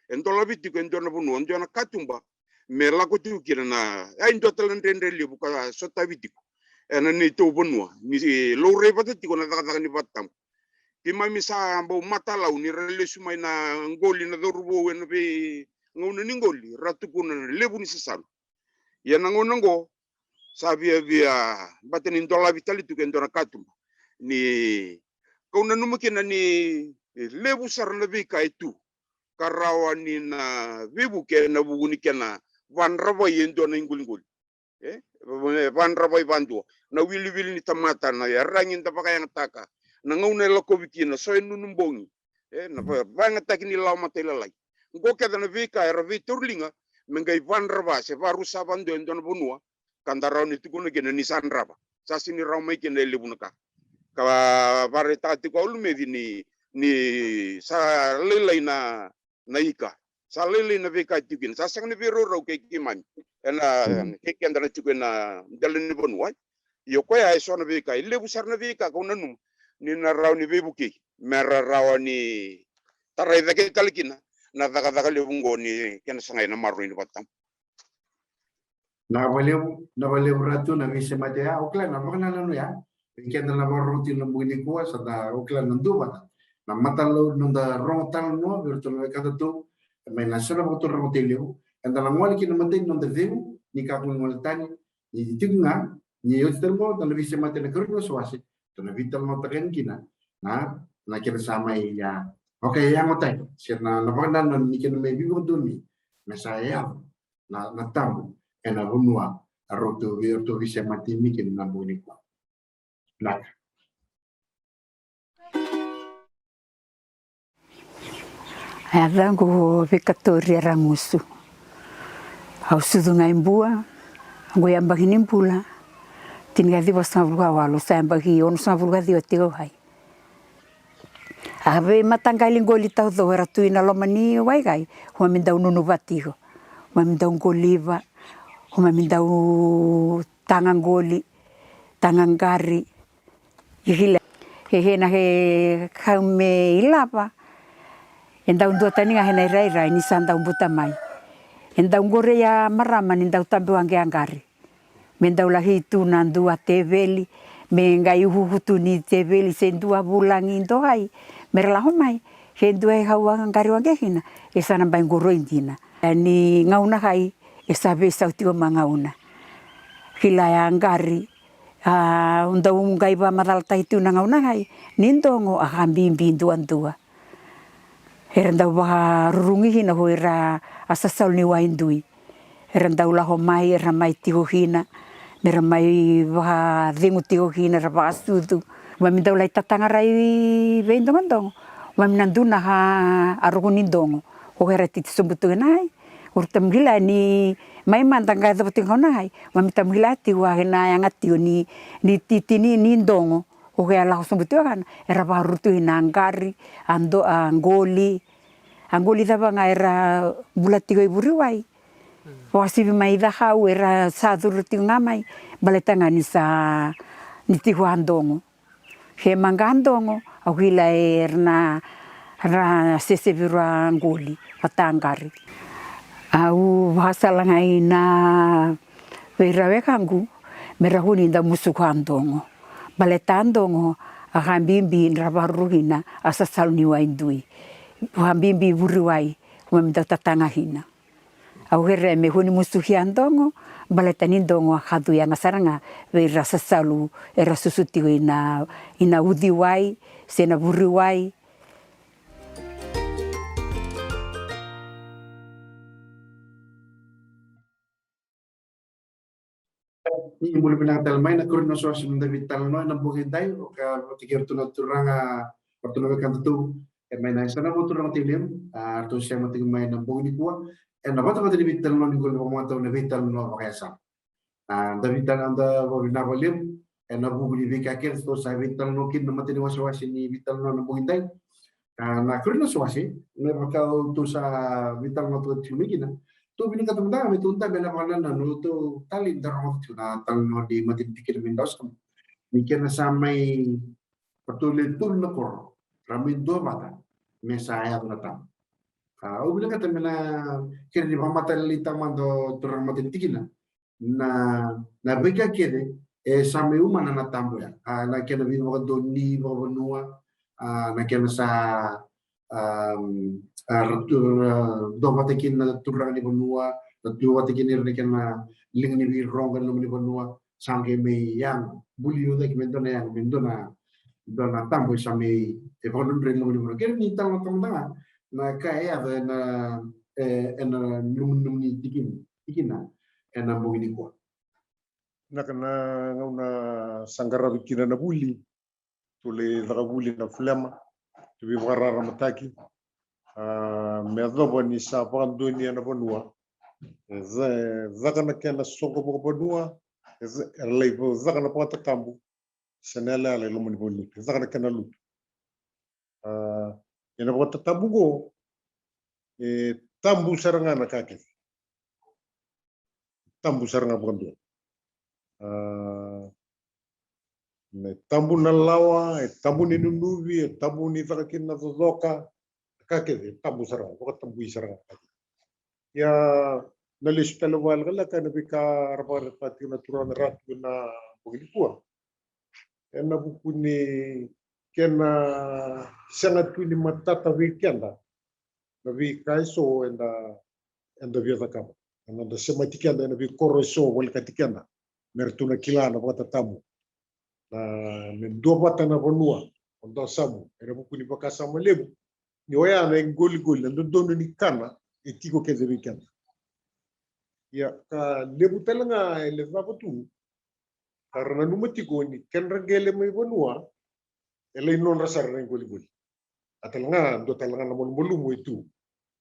E dolavi tiko e dua na vanua, e dua na katuba me lako tiko kina na, e a dua tale na dredre levu ka sotavi tiko ena neitou vanua ni laurai vata tiko na cakacaka ni vakatabu. Keimami sa bau matalau ni ra lesu mai na qoli na cauravou ena veigauna ni qoli, ra tukuna na levu ni sasalu. Ia na gauna oqo sa viavia, baleta ni dolavi tale tiko e dua na katuba. Ni kau nanuma kina ni levu sara na veika e tu ka rawa ni na veivuke ena vuku ni kena vadravai e dua na iqoliqoli. E, e vadravai vadua. Na wiliwili ni tamata, na iyaragi da vakayagataka, na gauna e lakovi kina, so e nunu bogi. E, na va-, vakayagataki ni lawa matailalai. Oqo kece na veika era veitauri liga me qai vadrava se varusa vadua e dua na vanua ka da rawa ni tukuna kina ni sa drava. Sa sega ni rawa mai kina e levu na ka. Ka vakaraitaka tiko au Lumeci ni, ni sa lailai na, na ika. Sa lailai na veika e tiko kina. Sa sega ni veiraurau kei keimami ena, kei keda na tiko ena dela ni vanua. Io, koya e so na veika, e levu sara na veika kau nanuma ni na rawa ni veivukei me ra rawa ni tarai cake tale kina na cakacaka levu oqo ni kena sagai na maroroi ni vakatabu. Na vakalevu, na vakalevu Ratu na veisemati ya, au kila na vakanananu ya. Vei keda na vakarorogo tiko na bogi nikua, sa da, au kila na dua vata na matalau, noda rogo tale na noa vei iratou na wekadatou mai na sala vakaturaga tei levu. Eda na gole kina matai ni noda cegu ni kakua ni gole tani, ni tiko ga ni oti tale qo da na veisemati ena karua ni wasewase, da na veitalanoataka yani kina na, na kena sa mai ya. Okay, yago tani se na, na vakanananu ni kena mai veivakadonui me sa yaco na, na tabu ena vanua a ratou vei, ratou veisemati mai kina na bogi nikua. Vinaka. A yacaqu o Vikatori Ragusu. Au sucu ga i Bua, qo yabaki ni bula tinikaciwa sagavulu ka walu, sa yabaki onosagavulu ka ciwa tiko qai. A veimataqali qoli taucoko era tu ina loma ni wai qai, keimami dau nunuva tiko. Keimami dau qoliva, keimami dau taga qoli, taga qari. Kila, e, e na ke kau me ilava, e dau duatani ga ena irairai ni sa dau buta mai. E dau qorei a marama ni dau tabe waqe a qari. Me dau laki tu na dua teveli, me qai ukuuku tu ni teveli se dua vulagi dokai, me ra lako mai, ke dua e kau a qari waqe kina, e sa na bai qoroi dina. E ni gauna kai, e sa veisau tiko mai gauna. Kila ya qari, a, au dau qai vakamacalataki tu na gauna kai, ni dogo a ka bibi duadua. Era dau vakarurugi kina ko ira a sasalu ni wai dui. Era dau lako mai, era mai tiko kina, me ra mai vakacegu tiko kina, ra vakasucu. Keimami dau lai tatagarai veidogodogo. Keimami na dua na ka a ruku ni dogo. Ko era titi sobu tu kina ai. Ura tamukila ni mai mada qai yacova tiko gauna kai. Keimami tamukila tiko a kena yaga tiko ni, ni titi ni, ni dogo. Ko ke a lako sobu tiko kana, era vakaruru tiko na qari, a do, a qoli. A qoli cava ga era bula tiko i vuriwai. Vakasivi mai cakau, era sa curu tiko ga mai. Baleta ga ni sa, ni tiko a dogo. Ke maqa a dogo, au kila era na, ra sesevi rua qoli, vata qari. Au vakasala ga ina vei ira wekaqu, me ra kua ni dau musuka a dogo. Baleta a dogo, a ka bibi ni ra vakaruru kina, a sasalu ni wai dui. Ka bibi vuriwai, keimami dau tataga kina. Au kerea me kua ni musuki a dogo, baleta ni dogo a ka tu yaga sara ga, vei ira sasalu, era susu tiko ina, ina uciwai, se na vuriwai. Ni bula vinaka tale mai na Koronia Wasewase, na noda veitalanoa ena bogi edai, o ka vata kei ratou na turaga, ratou na wekadatou, e mai na yasana vou turaga Tilimu, a, ratou sema tiko mai na bogi nikua, ena vatavata ni veitalanoa ni qoli vakamatau na veitalanoa vakayasana. A, da veitalanoa, da vakavinavinaka vakalevu, ena vuku ni veika kece tou sa veitalanoa kina na matai ni wasewase ni veitalanoa na bogi edai. A, na Koronia Wasewase, me vaka tou sa veitalanoa toka tiko mai kina. Tou vinakata mada ga me tou dabe ena vakanananu, tou talei da rogoca tiko na talanoa ni matai ni tikina mai Dausama. Ni kena sa mai, ratou le tolu na koro, ra mai duavata, me sa yaco na tabu. A, au vinakata me na kere ni vakamatailalai tale mada o turaga matai ni tikina. Na, na veika kece e sa mai umana na tabu ya. A, na kena veivakadonui vakavanua, a, na kena sa, a, a, ratou, a, duavata kina na turaga ni vanua, ratou duavata kina ira na kena liga ni veirogo ena loma ni vanua, sa qai mai yago, buli ucaki me dua na yago, me dua na, dua na tabu e sa mai, e vakadrodroi ena loma ni vanua. Kere ni talanoa mada ga na ka e yaco ena, e, ena nomuni tikina, tikina, ena bogi nikua. Vinaka, na gauna sa qaravi kina na vuli, tou lai caka vuli na fulema, tou veivakararamataki, a, me yacova ni sa vakadonuya na vanua, e ca-, e caka na kena soqo vakavanua, e ca-, era lai va-, caka na vakatatabu, se na yalayala e loma ni valelotu, e caka na kena lotu. A, ena vakatatabu qo, e tabu sara ga na ka kece. Tabu sara ga vakadua. A, e tabu na lawa, e tabu ni nunuvi, e tabu ni caka kina na cocoka, na ka kece, e tabu sara ga, vakatabui sara ga na ka kece. Ia, na lesu tale vakalekaleka ena veika ra vakaraitaka tiko na turaga na Ratu ena bogi nikua. Ena vuku ni kena sega tu ni matata vei keda na veika eso eda, eda via cakava. Ena noda semati keda ena veikoro eso volekati keda, me ratou na kila na vakatatabu. Na, me duavata na vanua o Dausama, ena vuku ni vakasama levu ni oya na iqoliqoli, na dodonu ni kana e tiko kece vei keda. Ia ka levu tale ga e le cava tu, ka ra nanuma tiko ni kedra qele mai vanua e lai nodra sara na iqoliqoli. A tale ga dua tale ga na malumalumu e tu,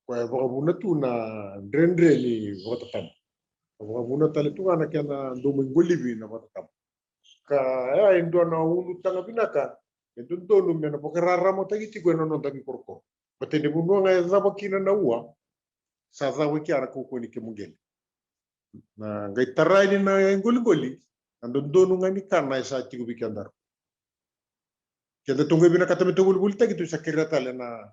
koya e vakavuna tu na dredre ni vakatatabu. A vakavuna tale tu ga na kena dau mai qolivi na vakatatabu. Ka ya e dua na ulutaga vinaka e dodonu me na vakararamataki tiko ena noda veikorokoro. Baleta ni vanua ga e cava kina na ua, sa cava kina na kaukauwa ni kemu qele. Na qai tara yani na iqoliqoli, na dodonu ga ni kana e sa tiko vei kedaru. Keda tou qai vinakata me tou volivolitaki, tou sa kerea tale na,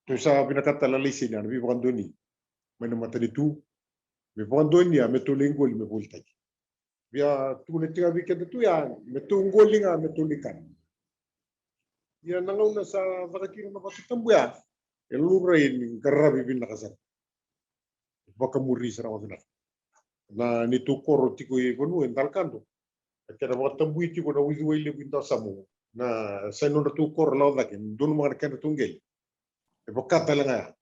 tou sa vinakata tale na laiseni, na veivakadonuya mai na matanitu, me vakadonuya me tou lai qoli me volitaki. Via tukuna tiko ga vei keda tu ya me tou qoli ga me tou lai kana. Ia na gauna sa caka kina na vakatatabu ya, e laurai ni qaravi vinaka sara. Vakamuri sara ga vinaka. Na neitou koro tiko i vanua e Dalakado, e kena vakatabui tiko na uciwai levu i Dawasamu. Na sa i nodratou koro lako cake, donumaka na kedratou qele. E vaka tale ga ya.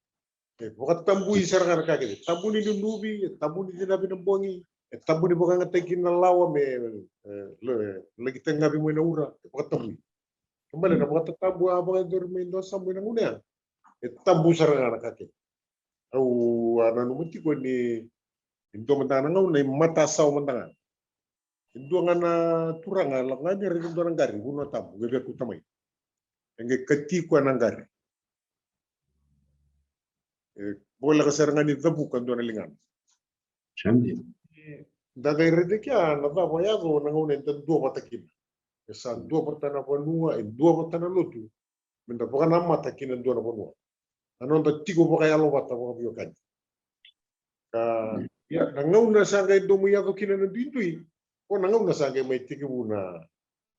E vakatabui sara ga na ka kece. Tabu ni nunuvi, e tabu ni cinavi na bogi, e tabu ni vakayagataki na lawa me, e, le-, laki tagavi mai na ura, e vakatabui. Kena ibalebale na vakatatabu a vakayacori mai Dawasamu ena gauna ya, e tabu sara ga na ka kece. Au a nanuma tiko ni, ni dua mada ga na gauna e matasawa mada ga. E dua ga na turaga e lako ga ni raica e dua na qari, Vanua Tabu, qai via kauta mai. E qai kati koya na qari. E voleka sara ga ni cavuka dua na ligana. Sa dina. Da qai raica kea na cava e yaco na gauna eda duavata kina. E sa duavata na vanua, e duavata na lotu. Meda vakanamata kina dua na vanua. Na noda tiko vakayalo vata vakaveiwekani. Ka, ia, na gauna sa qai dau mai yaco kina na duidui, ko na gauna sa qai mai tekivu na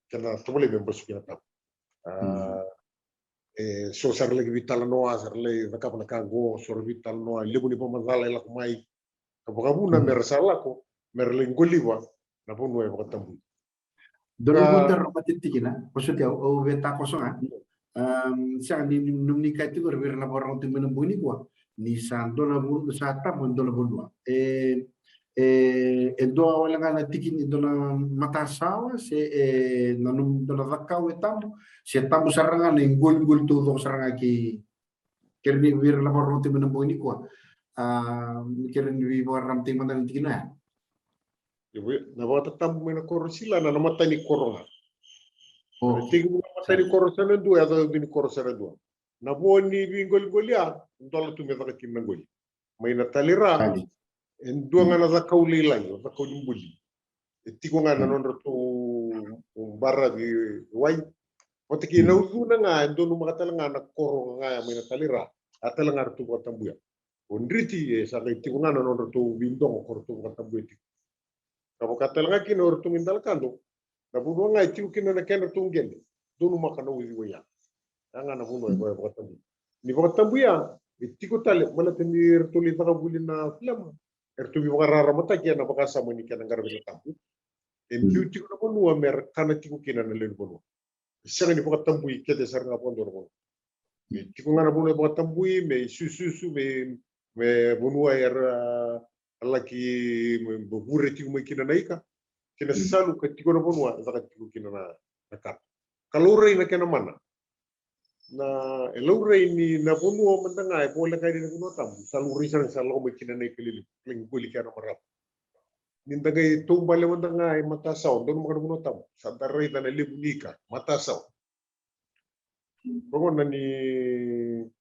kena tovolei me basu kina tabu. A, e, so sa ra laki veitalanoa, sa ra lai cakava na ka qo, so ra veitalanoa, levu ni vakamacala e lako mai. Ka vakavuna me ra sa lako, me ra lai qoliva na vanua e vakatabui. Dua na, a, vou taro mate tikina, ko soti au, au via takoso ga. Am, sega ni, ni, ni kaya tiko vei ira na vakarorogo tiko mai na bogi nikua. Ni sa dua na vanua, sa tabu e dua na vanua. E, e, e dua wale ga na tikina, e dua na matasawa, se e, na num-, dua na cakau e tabu, se tabu sara ga na iqoliqoli taucoko sara ga kei, kere ni vei ira na vakarorogo tiko mai na bogi nikua. A, kere ni veivakararamataki mada na tikina ya. Io, na vakatatabu mai na koro sila, na, na matani koro ga. O. Na tekivu na matani koro sa na dua, yaco yaco ni koro sa na dua. Na vo ni veiqoliqoli ya, dola tu me caka kina na qoli. Mai na talira, e dua ga na cakau lailai, o cakau ni buli. E tiko ga na nodratou baravi wai. Vata kei na ucuna ga, e donumaka tale ga na koro ga ya mai na talira. A tale ga ratou vakatabuya. O Driti, e sa qai tiko ga na nodratou veidogo ko ratou vakatabuya tiko. Ka vaka tale ga kina o ratou mai Dalakado, na vanua ga e tiko kina na kedratou qele, donumaka na uciwai ya. Ya ga na vanua e vakatabui. Ni vakatabuya, e tiko tale, baleta ni ratou lai caka voli na filema, eratou veivakararamataki ena vakasama ni kena qaravi na tabu. E biu tiko na vanua me ra kana tiko kina na lewe ni vanua. E sega ni vakatabui kece sara ga vakadua na vanua. Me tiko ga na vanua e vakatabui, me isususu, me, me vanua era laki, me, me vure tiko mai kina na ika. Kei na sasalu ka tiko na vanua e caka tiko kina na, na kana. Ka laurai na kena mana. Na, e laurai ni na vanua mada ga e voleka yani na Vanua Tabu. Sa laurai sara ga sa lako mai kina na ika lelevu. Laki qoli kea na marama. Ni da qai taubale mada ga e matasawa, donumaka na Vanua Tabu. Sa da raica na levu ni ika, matasawa. Vagona ni,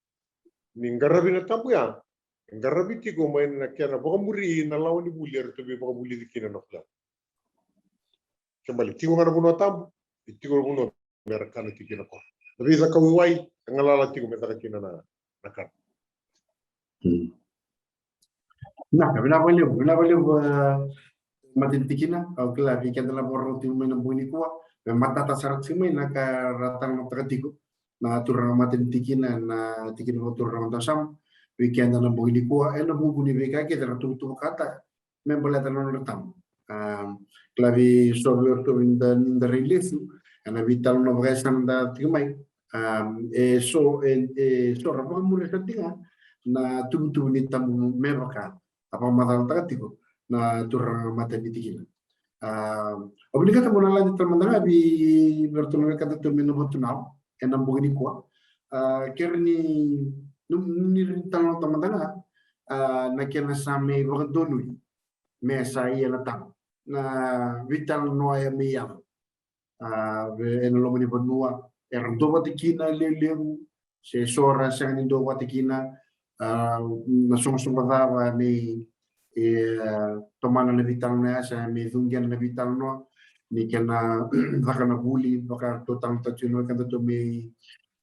ni qaravi na tabu ya, e qaravi tiko mai na kena vakamuri na lawa ni vuli eratou veivakavulici kina na kula. Kena ibalebale tiko ga na Vanua Tabu, e tiko na vanua me ra kana tiko kina koro. Na veicakau i wai, e galala tiko me caka kina na, na kana. Hmm. Na, vinaka vakalevu, vinaka vakalevu, e, matanitikina, au kila vei keda na vakarorogo tiko mai na bogi nikua, me matata sara tiko mai na ka ra talanoataka tiko na turaga matanitikina, na tikina vakaturaga o Dawasamu, vei keda na bogi nikua, ena vuku ni veika kece ra tuvatuvataka me baleta na nodra tabu. A, kila vei so vei iratou ni da, ni da rai lesu ena veitalanoa vakayasana da tiko mai. A, e so, e, e so ra vakamuria sara tiko ga na tuvatuva ni tabu me vaka. a vakamacalataka tiko na turaga mataniti kina. A, au vinakata mo na lade tale mada ga vei iratou na wekadatou mai na Vatunau ena bogi nikua. A, kere ni, ni, ni talanoa mada ga, a, na kena sa mai vakadonui me sa ia na tama na veitalanoa ya me yaco. A, ena loma ni vanua era dua vata kina levulevu, se so ra sega ni dua vata kina, a, na soqosoqo cava me, e, tomana na veitalanoa ya, se me cuqena na veitalanoa, ni kena caka na vuli, vaka ratou talanoataka tiko na wekadatou mai,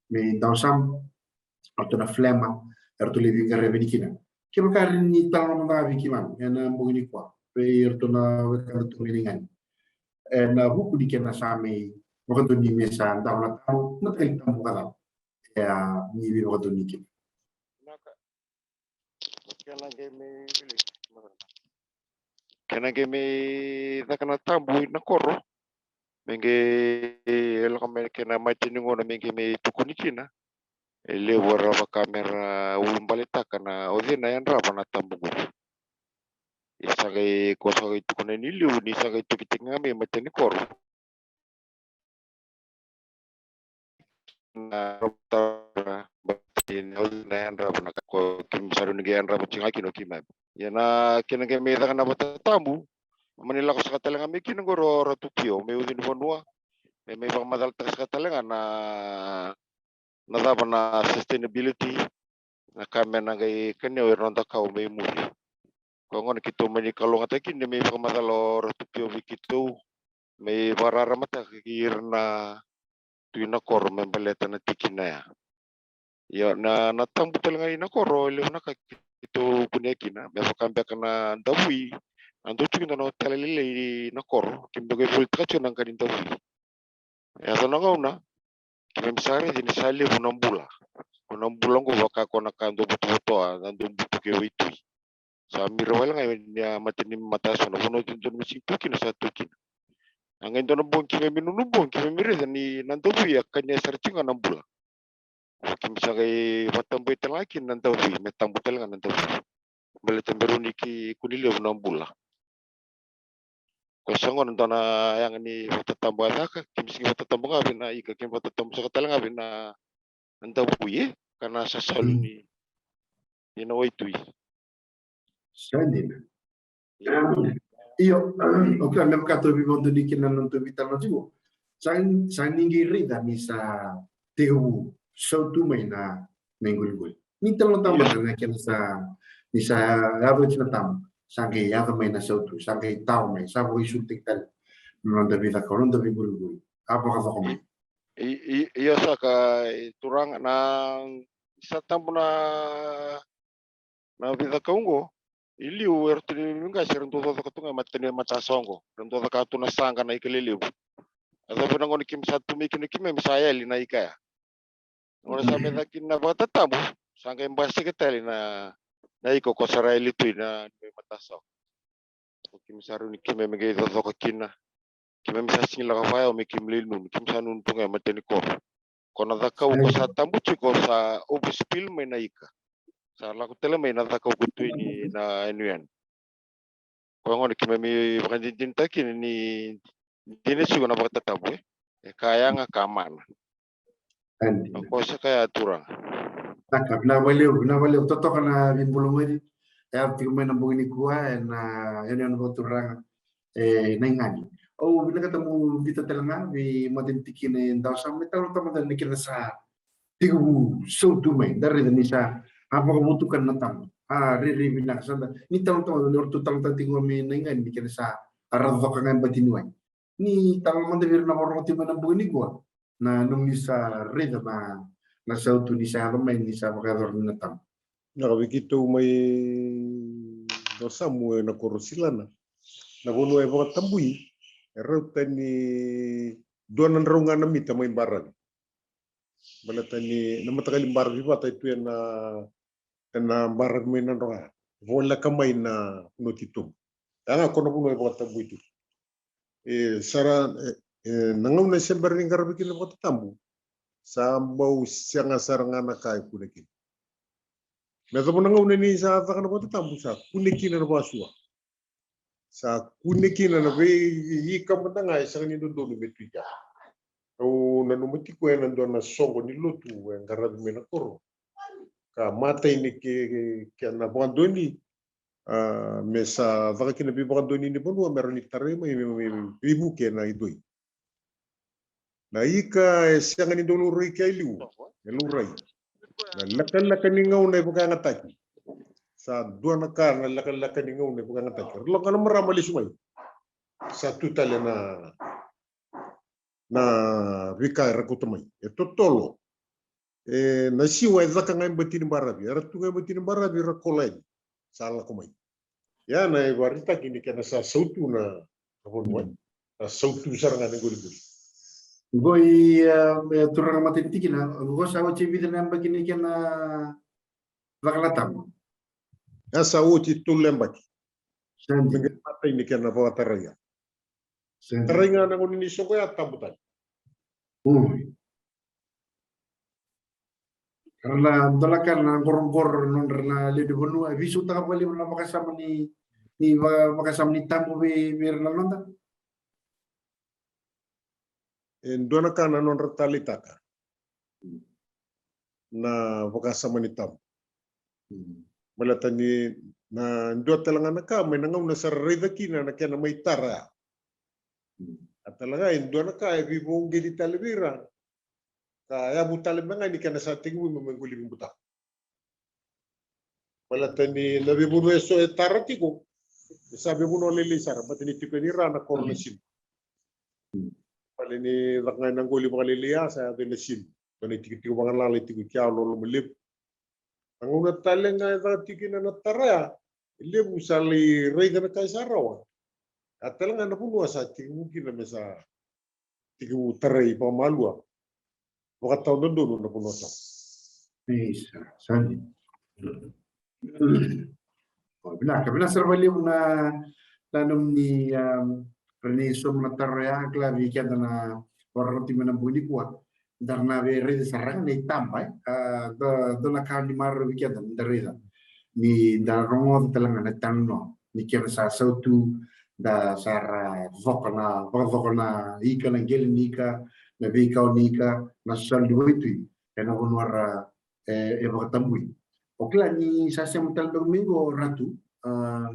mai Dawasam, ratou na flema, eratou lai veiqaravi kina. Kevaka ni talanoa mada ga vei keimami ena bogi nikua vei iratou na wekadatou mai Naigani, ena vuku ni kena sa mai vakadonui me sa dau na tabu, mataqali tabu vakacava, e a ni veivakadonui kina. Vinaka. Kena qai mai, kena qai mai caka na tabu ina koro, me qai lako mai kena mata ni gauna me qai mai tukuni kina. E levu era vaka mera ulubaletaka na o cei na yadrava na tabu qori. E sa qai, ko sa qai tukuna ni liu ni sa qai tukitaki ga mai mata ni koro. Na, na yadrava na ka ko keimami sa rawa ni qai yadrava tiko ga kina o keimami. Ia na kena qai mai caka na vata tabu, mani lako saka tale ga mai kina qori o Ratu Pio mai ucu ni vanua, me mai vakamacalataka saka tale ga na, na cava na sustainability, na ka me na qai kania o ira na noda kawa mai muri. Koya gona keitou mani kalougata kina me mai vakamacala o Ratu Pio vei keitou, me mai vakararamataka kei ira na tui na koro me baleta na tikina ya. Io, na, na tabu tale ga ina koro, e levu na ka keitou kunea kina, me vaka beka na davui, a dau tiko dua na hotel lailai ina koro, keimami beka e volitaka tiko na qa ni davui. E yaco na gauna, keimami sa raica ni sa levu na bula. Ko na bula qo vaka ko na ka dau votovotoa, na dau butuki e waitui. Sa mira wale ga ni a mata ni mataso, na vanua dodonu me sigi tu kina sa tu kina. A qai dua na bogi keimami nunu bogi, keimami raica ni na davui a kania sara tiko ga na bula. Keimami sa qai vakatabui tale ga kina na davui, me tabu tale ga na davui. Baleta beruni ki kuni levu na bula. Ko sa gona dua na yaga ni vakatatabu a caka, keimami sigi vakatatabu ga vei na ika, keimami vakatatabu saka tale ga vei na, na davui, e, ka na sasalu ni, ni na waitui. Sa dina. Io, okay, me vaka tou veivakadonui kina na nodatou veitalanoa tiko. Sa, sa ni qai raica ni sa tekivu sautu mai na, na iqoliqoli. Ni talanoataka mada na kena sa, ni sa yaco oti na tabu, sa qai yaco mai na sautu, sa qai tawa mai, sa vakaisulutaki tale na noda veicakau, noda veiqoliqoli. A vakacoko mai. I, i, io saka, e, turaga, na sa tabu na na veicakau oqo, i liu eratou ni qase era dau cakacaka tu ga e mata ni matasawa oqo, era dau cakacaka tu na saqa na ika lelevu. A cava na gauna keimami sa tu mai kina keimami sa yali na ika ya. Gauna sa mai caka kina na vakatatabu, sa qai basika tale na, na ika ko sa ra yali tu ina matasawa. Ko keimami sa rawa ni keimami qai cocoka kina. Keimami sa sigi lako vaya, o me keimami lai nunu, keimami sa nunu tu ga e mata ni koro. Ko na cakau ko sa tabu tiko sa overspill mai na ika. Sa lako tale mai na cakau ko tu ni na yanuyanu. Ko gona keimami vakadinadinataka kina ni dina tiko na vakatatabu, e. E ka yaga ka mana. Adi. Ko sa ka ya turaga. Vinaka, vinaka vakalevu, vinaka vakalevu. Totoka na veibula gori. E yaco tiko mai na bogi nikua ena, ena, ena vakaturaga e Naigani. Au vinakata meu biuta tale ga vei matanitu kina e Dawasama me talanoataka mada na kena sa tekivu sautu mai, da raica ni sa a vakavotukana na tabu. A rairai vinaka sa da ni talanoataka mada ni ratou talanoataka tiko mai Naigani ni kena sa a ra coka ga e bati ni wai. Ni talanoa mada vei ira na vakarorogo tiko mai na bogi nikua na nomuni sa raica na, na sautu ni sa yaco mai ni sa vakayacora na tabu. Na ka vei keitou mai Dawasama ena koro Silana, na vanua e vakatabui e rauta ni dua na drau ga na mita mai baravi. Baleta ni na mataqali baravi vata e tu ena, ena baravi mai Nadroga, voleka mai na vanua titobu. Ia ga ko na vanua e vakatabui tu. E sa ra, e, e, na gauna e se bera ni qaravi kina vakatatabu, sa bau sega sara ga na ka e kune kina. Me yacova na gauna ni sa caka na vakatabu sa kune kina na vasua. Sa kune kina na veiika mada ga e sega ni dodonu me tu i kea. Au nanuma tiko ena dua na soqo ni lotu e qaravi mai na koro ka matai ni ke, ke, kena vakadonui, a, me sa caka kina veivakadonui ni vanua me rawa ni tarai mai me, me, me veivuke na idoi. Na ika e sega ni dau laurai kea e liu, e laurai na lekaleka ni gauna e vakayagataki. Sa dua na ka na lekaleka ni gauna e vakayagataki. Ra lako ga na marama lesu mai. Sa tu tale na, na veika era kauta mai. E totolo. E, na siwa e caka ga e bati ni baravi. Era tu ga e bati ni baravi, ra kola yani. Sa lako mai. Ia na ivakaraitaki ni kena sa sautu na, na vanua. Sa sautu sara ga na qoliqoli. Qo i, e, turaga matanitikina, qo sa oti e vica na yabaki ni kena vakalatabu? Ia sa oti tolu na yabaki. Sadi. Me qai matai ni kena vakatarai ya. Sadi. Tarai ga na gauna ni soqo ya, tabu tale. Mm. Ra na dua na ka na qoroqoro nodra na lewe ni vanua, e veisautaka vakalevu na vakasama ni, ni va-, vakasama ni tabu vei, vei ira na noda. E dua na ka na nodra taleitaka na vakasama ni tabu. Baleta ni na dua tale ga na ka mai na gauna sa ra raica kina na kena mai tara ya. A tale ga e dua na ka e veivauqeti tale vei ira. Ka yavu tale me ga ni kena sa tekivu me mai qolivi butako. Baleta ni na veivanua eso e tara tiko, e sa veivanua lailai sara, baleta ni tiko ni ra na koro na sinu. Baleta ni caka ga na qoli vakalailai ya sa yaco na sinu. Baleta ni tikotiko vakalala e tiko i kea, loloma levu. Na gauna tale ga e caka tiko kina na tara ya, e levu sa lai raica na ka e sa rawa. A tale ga na vanua sa tekivu kina me sa tekivu tarai vakamalua. Vakatawa dodonu na vanua tau. Isa, sani. O, vinaka, vinaka sara vakalevu na, na nomuni, um, ra ni sauma na taro ya, kila vei keda na vakarorogo tiko mai na bogi nikua. Da na via raica sara ga na itaba, e? A, dua, dua na ka ni marau vei keda, da raica. Ni da rogoca tale ga na italanoa. Ni kena sa sautu, da sa ra coka na, vakacoka na ika, na qele ni ika, na veikau ni ika, na sala ni waitui, ena vanua ra, e, e vakatabui. O kila ni sa sema tale beka mai qo Ratu, a,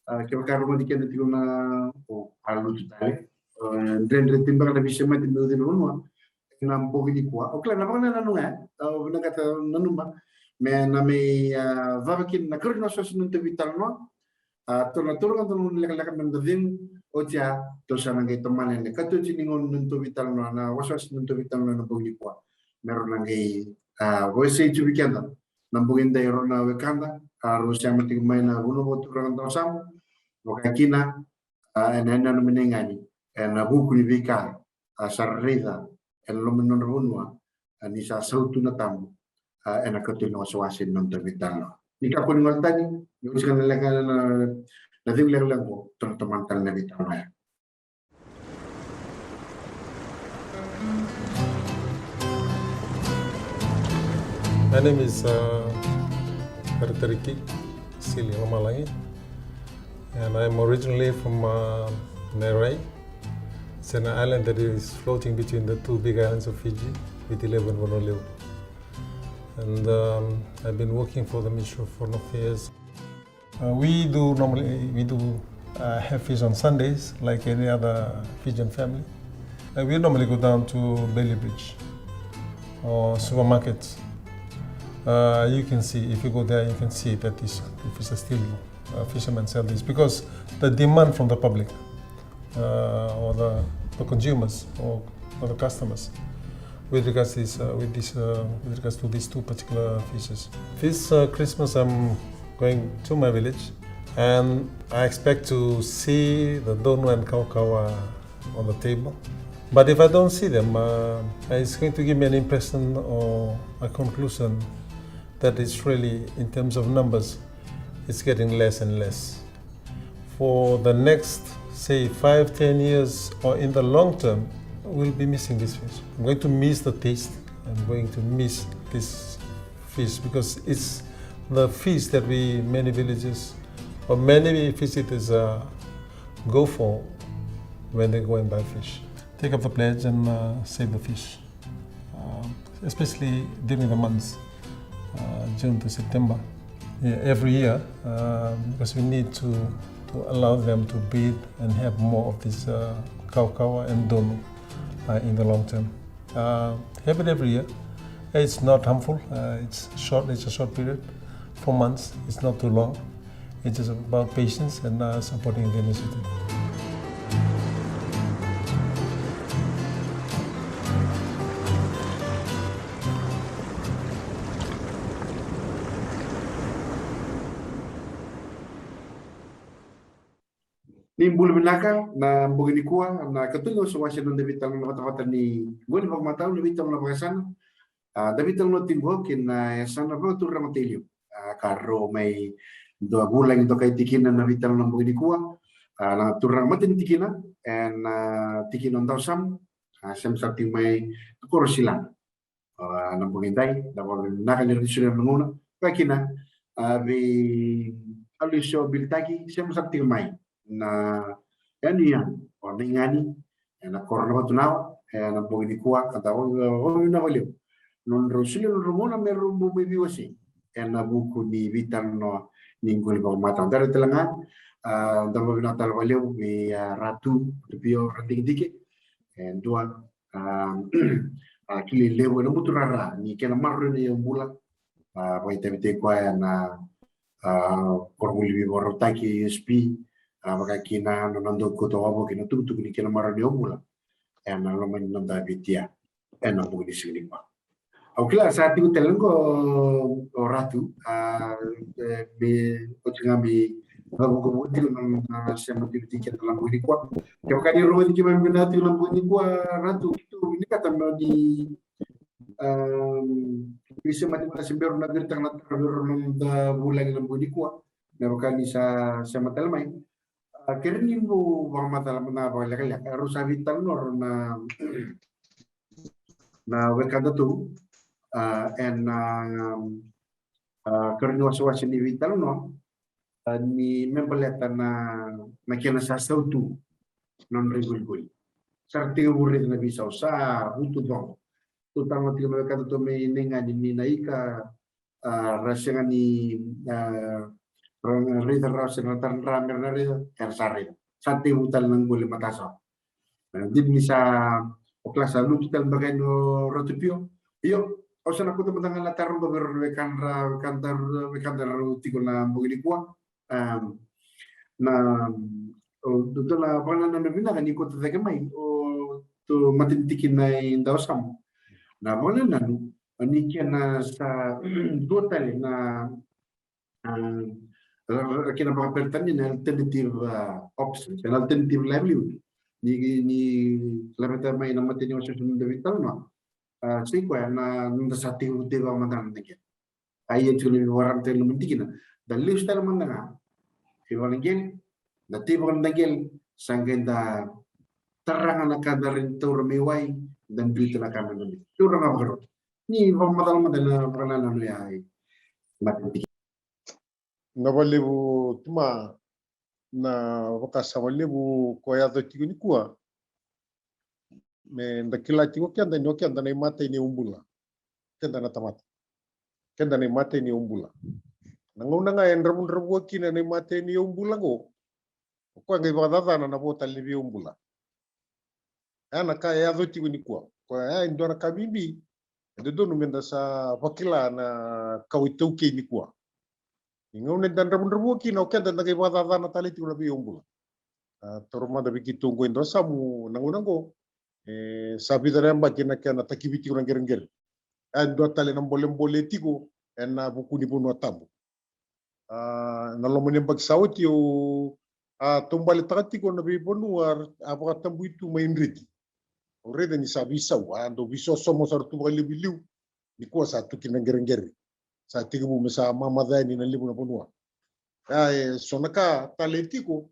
a, kevaka rogoci keda tiko na, o, a lutu tale, e, dredre tiko beka na veisemati mai na vanua, ena bogi nikua. O kila na vakanananu ga, a, au vinakata nanuma, me na mai, a, vava kina na karua ni wasewase ni nodatou veitalanoa, a, tou na taura ga dua na gauna lekaleka me da cegu, oti ya, tou sa na qai tomana ena ikatolu ni gauna ni nodatou veitalanoa, na wasewase ni nodatou veitalanoa ena bogi nikua. Me rau na qai, a, wasei tu vei keda, na bogi edai rau na wekada, a, rau sema tiko mai na vanua vakaturaga Dawasamu, vaka kina, a, ena, ena, ena, ena, ena vuku ni veika, a, sa ra raica, ena loma ni nodra vanua, a, ni sa sautu na tabu, a, ena ikatolu ni wasewase ni nodatou veitalanoa. Ni kakua ni gole tani, ni oti ga na leqa na, na cegu lekaleka qo, tou na tomana tale na veitalanoa ya. My name is, uh, Taritariki Sili Lomalagi, and I'm originally from, uh, Nerai. It's an island that is floating between the two big islands of Fiji, Viti Levu and Vanua Levu. And, um, I've been working for the Ministry of Foreign Affairs. Uh, we do normally, we do, uh, have feast on Sundays, like any other Fijian family. Uh, we normally go down to Bailey Bridge or supermarkets. Uh, you can see, if you go there, you can see that this, the fish are still, uh, fishermen sell this because the demand from the public, uh, or the, the consumers or, or the customers with regards this, uh, with this, uh, with regards to these two particular fishes. This, uh, Christmas, I'm going to my village, and I expect to see the donu and kaukaua on the table. But if I don't see them, uh, it's going to give me an impression or a conclusion that it's really, in terms of numbers, it's getting less and less. For the next, say, five, ten years, or in the long term, we'll be missing this fish. I'm going to miss the taste. I'm going to miss this fish because it's the feast that we many villages or many visitors uh, go for when they go and buy fish. Take up the pledge and uh, save the fish, um, especially during the months uh, June to September. Yeah, every year, um, because we need to, to allow them to breed and have more of this uh, kawa and donu uh, in the long term. Uh, have it every year. It's not harmful. Uh, it's short. It's a short period, four months. It's not too long. It's just about patience and uh, supporting the initiative. Ni bula vinaka na bogi nikua, na katolu ni wasewase na noda veitalanoa vatavata ni qoli vakamatau, na veitalanoa vakasana. A, da veitalanoa tiko qo kei na yasana vakaturaga Tailevu. A, ka rau mai dua vulagi dokai tikina na veitalanoa bogi nikua. A, na turaga matanitikina ena tikina o Dawasamu. A, sema sara tiko mai na koro Silana. A, na bogi dai, da vakavinavinaka ni rau solia na gauna. Vakakina a vei Aloisio Bilitaki, sema sara tiko mai na yanuyanu o Naigani ena koro Navatunawa ena bogi nikua, ka da vakavinavinaka vakalevu nodrau solia nodrau gauna me rau bau mai veiwasei ena vuku ni veitalanoa ni qoli vakamatau. Da raica tale ga, a, da vakavinavinaka tale vakalevu vei a Ratu Tupio Radikidike, e dua a, a kilai levu ena buturara ni kena maroroi na iyaubula. A, vakaitavitaki koya na a, koronivuli veivakarautaki e U S P, a, vakakina na noda kauta wavoki na tukutuku ni kena maroroi na iyaubula ena loma ni noda Viti ena bogi ni siga nikua. Au kila sa tiko tale qo o Ratu, a, e, me oti ga me vavukavuka tiko na, na sema tiko tiko kina na bogi nikua. Kevaka ni rogoci keimami vinaka tiko na bogi nikua, Ratu, keitou vinakata me ni, um, veisemati mada se bera na viritaka na taro vei rau na noda vulagi na bogi nikua, me vaka ni sa sema tale mai. A, kere ni bau vakamacala mada vakalekaleka, rau sa veitalanoa rau na na wekadatou, a, ena, a, koro ni wasewase ni veitalanoa, a, ni me baleta na, na kena sa sautu na nodra iqoliqoli. Sa ra tekivu raica na veisau, sa vutucogo. Tou talanoa tiko na wekadatou mai Naigani ni na ika, a, ra sega ni, a, ra raica rawa se na taradra me ra na raica, era sa raica. Sa tekivu tale na qoli matasawa. E, dina ni sa, o kila sa lutu tale beka yani o Ratu Pio. Io, au sa na kauta mada ga na taro qo vei rau na wekadra, wekadra, wekadra rau tiko na bogi nikua. Am, na, o, dua na vakanananu vinaka ni kauta cake mai o tou matanitikina i Dawasamu. Na vakanananu ni kena sa dua tale na a, ra, ra kena vakaperitania na alternative, a, options, an alternative livelihood. Ni, ni laveta mai na matai ni wasewase ni noda veitalanoa. A, sai koya na noda sa tekivu tei vakamatana na qele. A, ia tiko na veivakararamataki na matai kina. Da lesu tale mada ga. Tei vaka na qele, da tei vaka na qele, sa qai da tara ga na ka da rawa ni taura mai wai, da biuta na ka me da biuta. Taura ga vakarau. Ni vakamacala mada na vakanananu ya, e, matai. Na valevu tuma na vakasama levu ko yaco tiko nikua. Me da kila tiko keda ni o keda na imatai ni yaubula. Keda na tamata. Keda na imatai ni yaubula. Na gauna ga e dravudravua kina na imatai ni yaubula qo, o koya qai vakacacana na vo tale ni veiyaubula. Oya na ka e yaco tiko nikua. Koya e dua na ka bibi e dodonu me da sa vakila na kawa iTaukei nikua. Ni gauna eda dravudravua kina o keda da qai vakacacana tale tiko na veiyaubula. A, taura mada vei keitou qo e Dawasamu na gauna qo, e sa vica na yabaki na kena takivi tiko na qereqere. Oya e dua tale na bolebole tiko ena vuku ni vanua tabu. A, na loma ni yabaki sa oti au a taubaletaka tiko na veivanua a vakatabui tu mai Dreti. Au raica ni sa veisau, a dau veisosomo sara tu vakalevu i liu. Nikua sa tu kina na qereqere. Sa tekivu me sa mamaca yani na levu na vanua. A, e so na ka tale tiko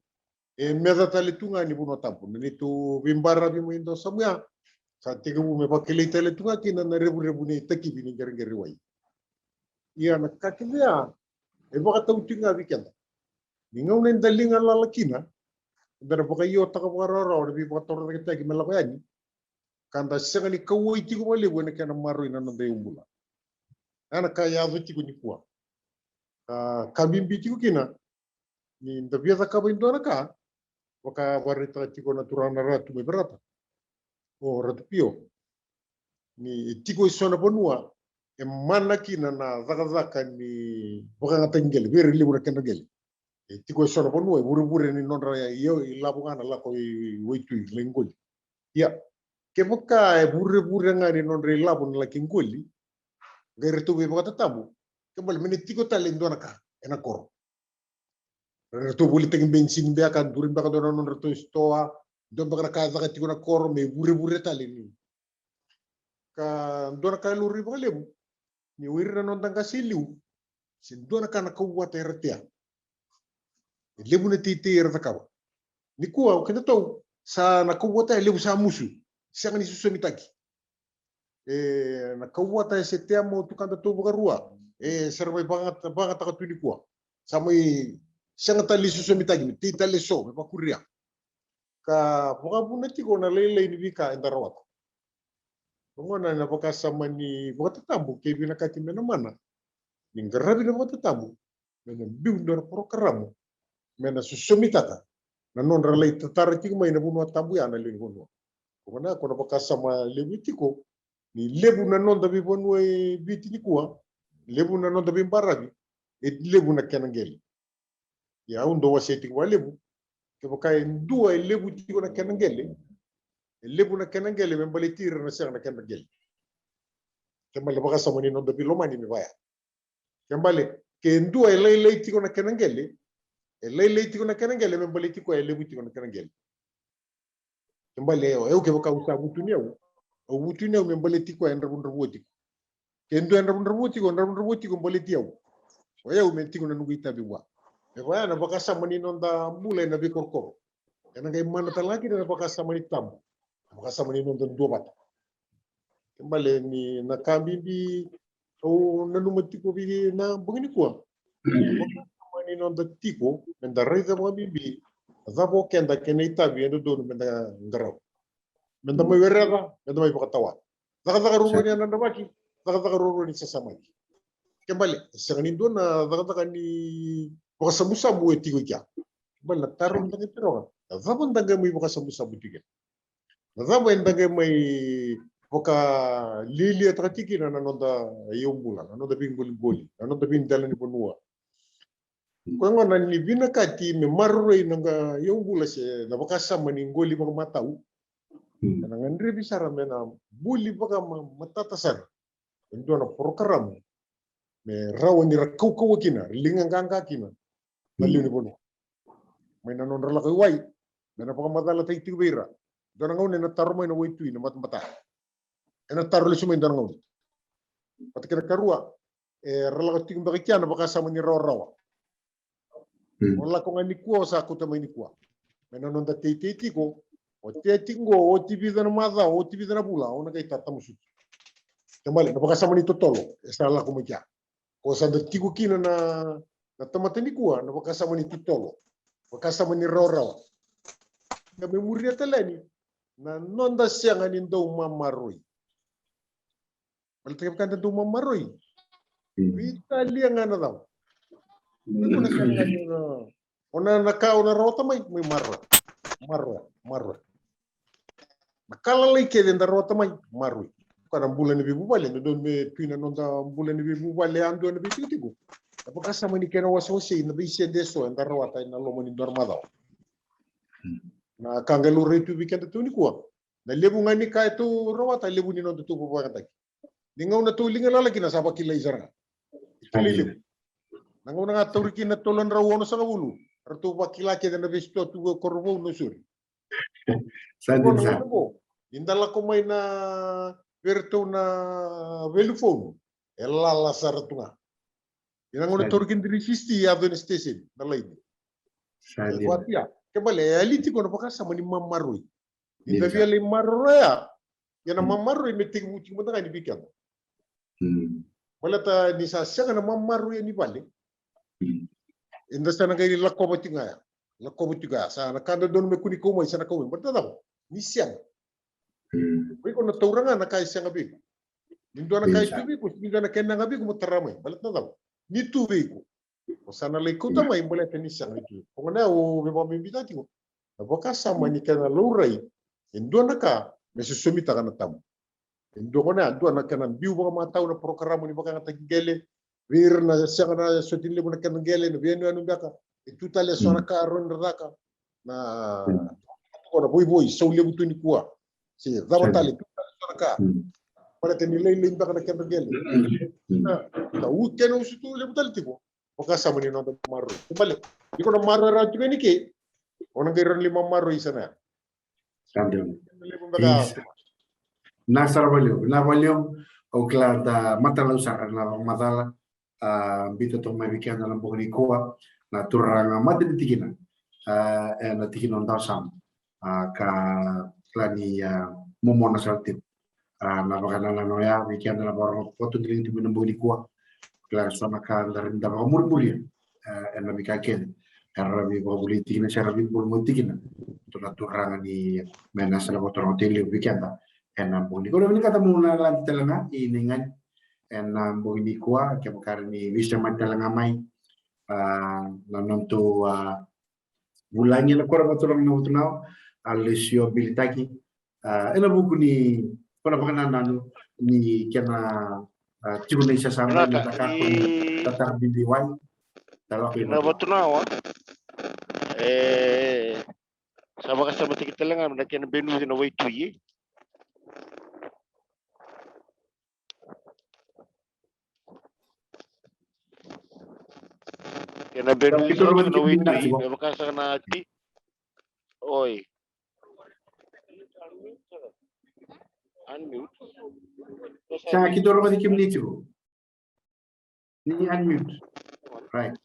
e meca tale tu ga ni vanua tabu. Na neitou veibaravi mai Dawasamu ya sa tekivu me vakilai tale tu ga kina na revurevu ni takivi ni qereqere wai. Ia na ka kece ya E vakatau tiko ga vei keda. Ni gauna eda liga lala kina, eda na vakaiotaka vakarawarawa na veivakatorocaketaki me lako yani, ka da sega ni kauwai tiko vakalevu ena kena maroroi na noda iyaubula. Oya na ka e yaco tiko nikua. Ka, ka bibi tiko kina, ni da via cakava e dua na ka, vaka vakaraitaka tiko na turaga na Ratu mai Verata, o Ratu Pio, ni e tiko e so na vanua e mana kina na cakacaka ni vakayagataki qele, vei ira e levu na kedra qele. E tiko e so na vanua e vurevure ni nodra i, ilavo ga na lako i waitui, lai qoli. Ia, kevaka e vurevure ga ni nodra ilavo na laki qoli, qai ratou veivakatatabu, ke bale me na tiko tale e dua na ka ena koro. Ratou volitaki benisini beka, duri beka dua na nodratou sitoa, dua beka na ka e caka tiko na koro me vurevure tale ni. Ka dua na ka e laurai vakalevu, ni o ira na noda qase e liu, se dua na ka na kauvata era tea. E levu na teitei era cakava. Nikua o kedatou, sa na kauvata e levu sa musu, sega ni sosomitaki. E, na kauvata e se tea mo tukadatou vakarua, e se ra mai vagata, vagataka tu nikua. Sa mai sega tale ni sosomitaki, me tei tale e so, me vakuria. Ka vakavuna tiko na lailai ni veika eda rawata. Oqo na, na vakasama ni vakatatabu, ke vinakati me na mana, ni qaravi na vakatatabu, me na biu dua na porokaramu me na sosomitaka na nodra lai tatara tiko mai na vanua tabu ya na lewe ni vanua. Ko na, ko na vakasama levu e tiko, ni levu na noda veivanua e Viti nikua, levu na noda veibaravi, e levu na kena qele. Ia au dau wasea tiko vakalevu, kevaka e dua e levu tiko na kena qele, e levu na kena qele me baleti ira na sega na kena qele. Ke bale vakasama ni noda veilomani me vaya. Ke bale, ke dua e lailai tiko na kena qele, e lailai tiko na kena qele me baleti koya e levu tiko na kena qele. Ke bale, o yau kevaka au sa vutuniyau, au vutuniyau me baleti koya e dravudravua tiko. Ke dua e dravudravua tiko, dravudravua tiko baleti au. O yau me tiko na noqu itavi vua. Me vaya na vakasama ni noda bula ena veikorokoro. Ena qai mana tale ga kina na vakasama ni tabu. Na vakasama ni noda duavata. Ke bale ni na ka bibi au nanuma tiko vei na bogi nikua. Vakasama ni noda tiko, meda raica vakabibi na cava o keda kei na itavi e dodonu meda qarava. Meda mai wereca, meda mai vakatawa. Cakacaka ruarua ni yadravaki, cakacaka ruarua ni sasamaki. Ke bale, e sega ni dua na cakacaka ni vakasabusabu e tiko i kea. Ke bale na taro da qai taroga, na cava da qai mai vakasabusabu tiko kina? Na cava eda qai mai vakalialiataka tiko kina na noda iyaubula, na noda veiqoliqoli, na noda veidela ni vanua? Koya gona ni vinakati me maroroi na qa iyaubula se na vakasama ni qoli vakamatau. Ena gadrevi sara me na buli vakamatata sara e dua na porokaramu me rawa ni ra kaukauwa kina, ra liga qaqa kina na lewe ni vanua. Mai na nodra lako i wai, me na vakamacalataki tiko vei ira. Dua na gauna ena taro mai na waitui na batabata. Ena taro lesu mai dua na gauna. Vata kei na karua, era lako tiko beka i kea na vakasama ni rawarawa. O lako ga nikua, o sa kauta mai nikua. Me na noda teitei tiko, o tea tiko qo, oti vica na macawa, oti vica na vula, o na qai tatamusuki. Ke bale, na vakasama ni totolo e sa lako mai kea. Ko sa da tiko kina na, na tamata nikua, na vakasama ni totolo, vakasama ni rawarawa. Ka me muria tale yani na noda sega ni dau mamaroi. Baleta kevaka da dau mamaroi, veitalia ga na cau. Iko na sega ga ni na, o na, na ka o na rawata mai, mai maroi. Maroi, maroi. Na ka lalai kece da rawata mai, maroi. Koya na bula ni veivuvale, dodonu me tu ina noda bula ni veivuvale, yadua na veitikotiko. Na vakasama ni kena wasewasei na veisede eso eda rawata ena loma ni dua na macawa. Na ka qai laurai tu vei kedatou nikua, na levu ga ni ka e tou rawata, levu ni nodatou vakayagataki. Ni gauna tou liga lala kina sa vakilai sara ga. Kilai levu. Na gauna ga tauri kina tolu na drau onosagavulu, ratou vakila kece na veisitoa tu e Korovou, Nausori. Sa dina sara. Ni da lako mai na vei iratou na Velu Phone, e lala sara tu ga. Ni na gauna tauri kina three sixty, e yaco ena station na laini. Sa dina. Ke bale e yali tiko na vakasama ni mamaroi. Ni da via lai maroroya, ia na mamaroi me tekivu tiko mada ga ni vei keda. Baleta ni sa sega na mamaroi ni vale, Eda sa na qai lakova tiko ga ya. Lakova tiko ga ya. Sa na ka dodonu me kua ni kau mai, sa na kau mai. Baleta na cava? Ni sega. Ko iko na taura ga na ka e sega vei iko. Ni dua na ka e tu vei iko, ni dua na kena ga vei iko mo tara mai. Baleta na cava? Ni tu vei iko. O sa na lai kauta mai baleta ni sega ni tu. O gona ya o veivakabibitaka tiko na vakasama ni kena laurai e dua na ka me sosomitaka na tabu. E dua gona ya, dua na kena biu vakamatau na porokaramu ni vakayagataki qele vei ira na sega na soti ni levu na kena qele, na veiyanuyanu beka. E tu tale e so na ka rawa ni ra caka. Na, na voivoi, sau levu tu nikua. Se cava tale, tu tale e so na ka. Baleta ni lailai beka na kena qele. Na, na u kena usutu levu tale tiko. Vakasama ni noda maroroi. Baleta ni ko na maroroi rawa tiko yani ke, o na qai rawa ni lai maroroi i sana ya. Sa dina. Levu beka. Vinaka sara vakalevu, vinaka vakalevu. Au kila da matalau sara na vakamacala a biuta toka mai vei keda na bogi nikua na turaga matanitikina, a, ena tikina o Dawasamu. A, ka kila ni, a, momona sara tiko. A, na vakanananu oya vei keda na vakarorogo vakatudiliga tiko mai na bogi nikua. Kila so na ka da rawa ni da vakamurimuria, e, ena veika kece era veivavoliti kina se ra veivurumoti kina. Tu na turaga ni mai na yasana vakaturaga o Tailevu vei keda ena bogi nikua. Au vinakata meu na lade tale ga i Naigani ena bogi nikua, kevaka ni veisemati tale ga mai, a, na nodatou, a, vulagi ena koro vakaturaga na Vatunawa, Aloisio Bilitaki, a, ena vuku ni, ko na vakanananu ni kena, a, tiko na isasaga ena, vinaka, ka ko ni, i, tatara bibi wai. Talo ko i, na Vatunawa. Vatunawa, e, sa vakasamataki tale ga na kena benuci na waitui. Kena benuci na waitui, me vaka saka na ti. Oi. Unmute. Sa keitou rogoci kemuni tiko. Ni unmute. Right.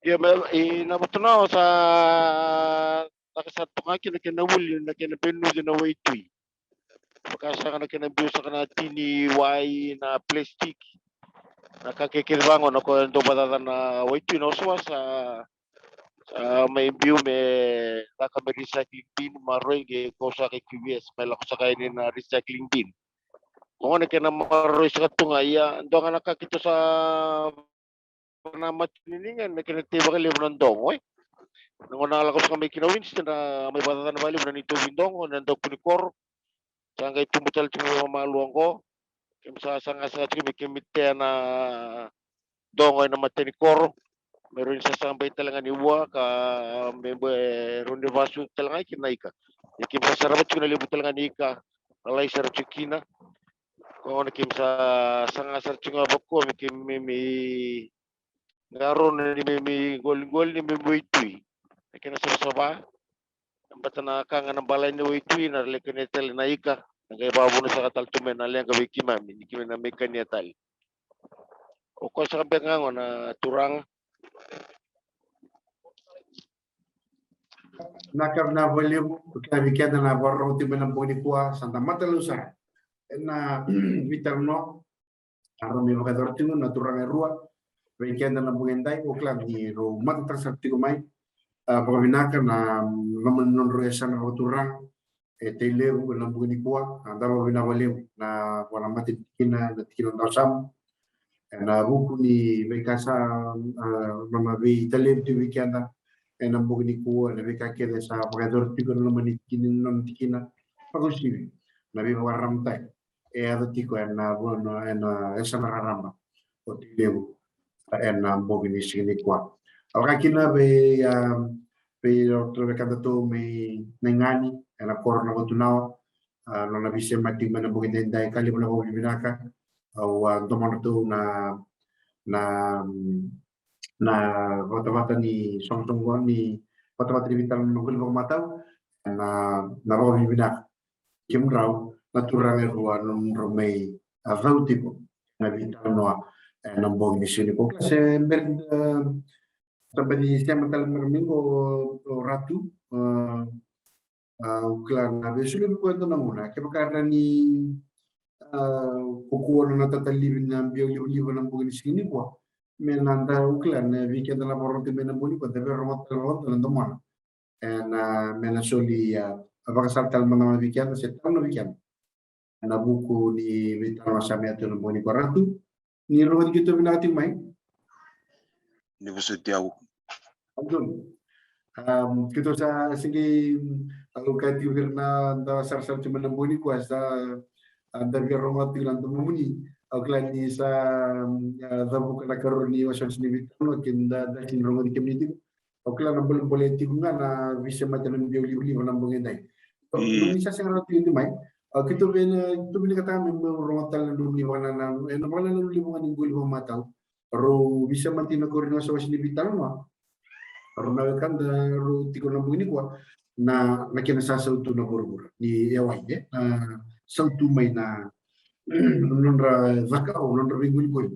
Ia, me, i na Vatunawa sa caka sara toka ga kina kena vuli na kena benuci na waitui. Vaka saka na kena biu saka na tini wai, na plastic, na ka kekece vaqo na ko dau vacaca na waitui na wasawasa. Sa mai biu me caka me recycling bin, maroroi qai kau saka i Q V S, mai lako saka yani na recycling bin. Ko gona kena maroroi saka tu ga, ia dua ga na ka keitou sa na matini ga na kena tei vakalevu na dogo, e. Na gauna a lako saka mai kina o Winston, na mai vakacacana vakalevu na neitou veidogo ena daku ni koro. Sa qai tubu tale tiko mai vakamalua oqo. Keimami sa saga saka tiko me keimami tea na dogo ena mata ni koro. Me rawa ni sasaga bai tale ga ni ua ka me, me rawa ni vasu tale ga kina na ika. Ia keimami sa sarava tiko na levu tale ga ni ika. Lalai sara tiko kina. Ko gona keimami sa saga sara tiko ga vakua me keimami qarauna ni me, me qoliqoli ni me waitui. Na kena savasava. Baleta na ka ga na bala ni waitui na leqa ni tale na ika. Na qai vakavuna saka tale tu mai na leqa vei keimami ni keimami na mai kania tale. O koya saka beka ga gona turaga. Na ka vinaka vakalevu, ko kila vei keda na vakarorogo tiko mai na bogi nikua, sa da matalau sara ena veitalanoa. A rau mai vakayacora tiko na turaga e rua vei keda na bogi edai, ko kila ni rau matataka sara tiko mai. A, vakavinaka na loma ni nodrau yasana vakaturaga e Tailevu ena bogi nikua, a, da vakavinavinaka vakalevu na vua na matanikina na tikina o Dawasamu. Ena vuku ni veika sa, a, nona veitalevi tiko vei keda ena bogi nikua, na veika kece sa vakayacora tiko ena loma ni tikina, nona tikina, vakauasivi na veivakararamataki e yaco tiko ena vanua, ena yasana raraba o Tailevu ena bogi ni siga nikua. A, vaka kina vei, a, vei iratou na wekadatou mai Naigani ena koro na Vatunawa, a, nona veisemati mai na bogi edaidai, ka levu na vakavinavinaka. Au, a, domodratou na, na, na vatavata ni soqosoqo ni vatavata ni veitalanoa na qoli vakamatau, na, na vakavinavinaka. Kemudrau na turaga e rua na nomudrau mai, a, cau tiko na veitalanoa ena bogi ni siga nikua. Ko kila se bera, a, sa baci sema tale beka mai qo o Ratu, a, a, au kila na veisolia vei koya e dua na gauna. Kevaka e rawa ni ah, ko kua na nona tata livi na biau livaliva na bogi ni siga nikua. Me na da, au kila na vei keda na vakarorogo tiko mai na bogi nikua, da via rogoca tale mada na domona. Ena, ah, me na soli, ah, a vakasala tale mada na vei keda se tale na vei keda. Ena vuku ni veitalanoa sa mai tu na bogi nikua, Ratu. Ni rogoci keitou vinaka tiko mai? Ni vosoti au. Abdul. Um, keitou sa sega, au kaya tiko vei ira na da sarasara tiko mai na bogi nikua, sa, ah, da via rogoca tiko na domomuni. Au kila ni sa, um, ah, cavuka na ikarua ni wasewase ni veitalanoa, ke da, da kina rogoci kemuni tiko. Au kila na bolebole tiko ga na veisemati na biau livaliva na bogi edai. Ni sa sega rawa tiko ni mai. Ah, keitou via, keitou vinakata me, me rogoca tale na nomuni vakanananu, ena vakanananu levu ga ni qoli vakamatau. Rau veisemati na ikarua ni wasewase ni veitalanoa. Rau na wekada rau tiko na bogi nikua, na, na kena sa sautu na vuravura ni e wai, e, na sautu mai na nodra cakau, nodra veiqoliqoli.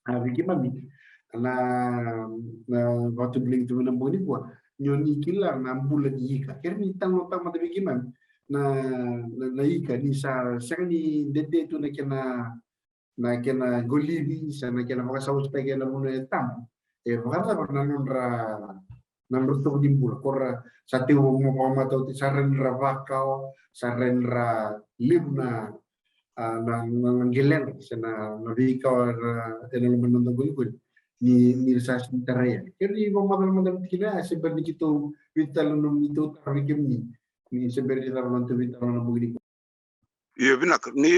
A, vei keimami na, na vakatubulegi tu mai na bogi nikua, ni o ni kila na bula ni ika. Kere ni talanoataka mada vei keimami na, na, na ika, ni sa sega ni dede tu na kena, na kena qolivi se na kena vakasavasavataki ena vanua e tabu. E vakacava na nodra, na nodratou ni bula? Ko ra sa tiko vakamatau, sa ra ni ra vakawa, sa ra ni ra levu na, ah, na, na, na qeledra se na, na veika era, ena loma ni noda qoliqoli, ni, ni ra sa sega ni tarai yani. Kere ni vakamacala mada na tikina ya, se bera ni keitou veitalanoa, ni tou taro vei kemuni, ni se bera ni cava na nodatou veitalanoa na bogi nikua. Io, vinaka. Ni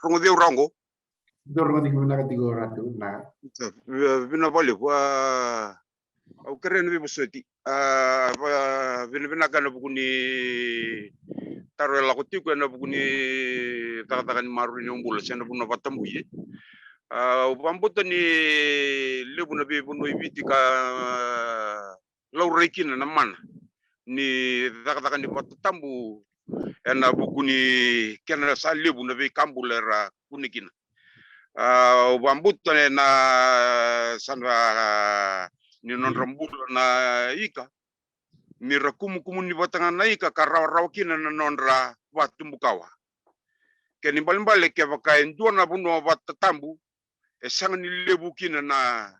rogoci au rawa qo? Dou rogoci vinaka tiko, Ratu. Na. Io, vi-, vinaka vakalevu. Ah, au kerea na veivosoti. Ah, va-, vinavinaka ena vuku ni taro e lako tiko ena vuku ni cakacaka ni maroroi ni yaubula se na vanua vakatabui. Ah, au vakabauta ni levu na veivanua i Viti ka laurai kina na mana ni cakacaka ni vakatabu ena vuku ni kena sa levu na veika bula era kune kina. Ah, au vakabauta ena sa na ni nodra bula na ika, ni ra kumukumuni vata ga na ika ka rawarawa kina na nodra vakatubukawa. Kena ibalebale kevaka e dua na vanua vakatabu e sega ni levu kina na,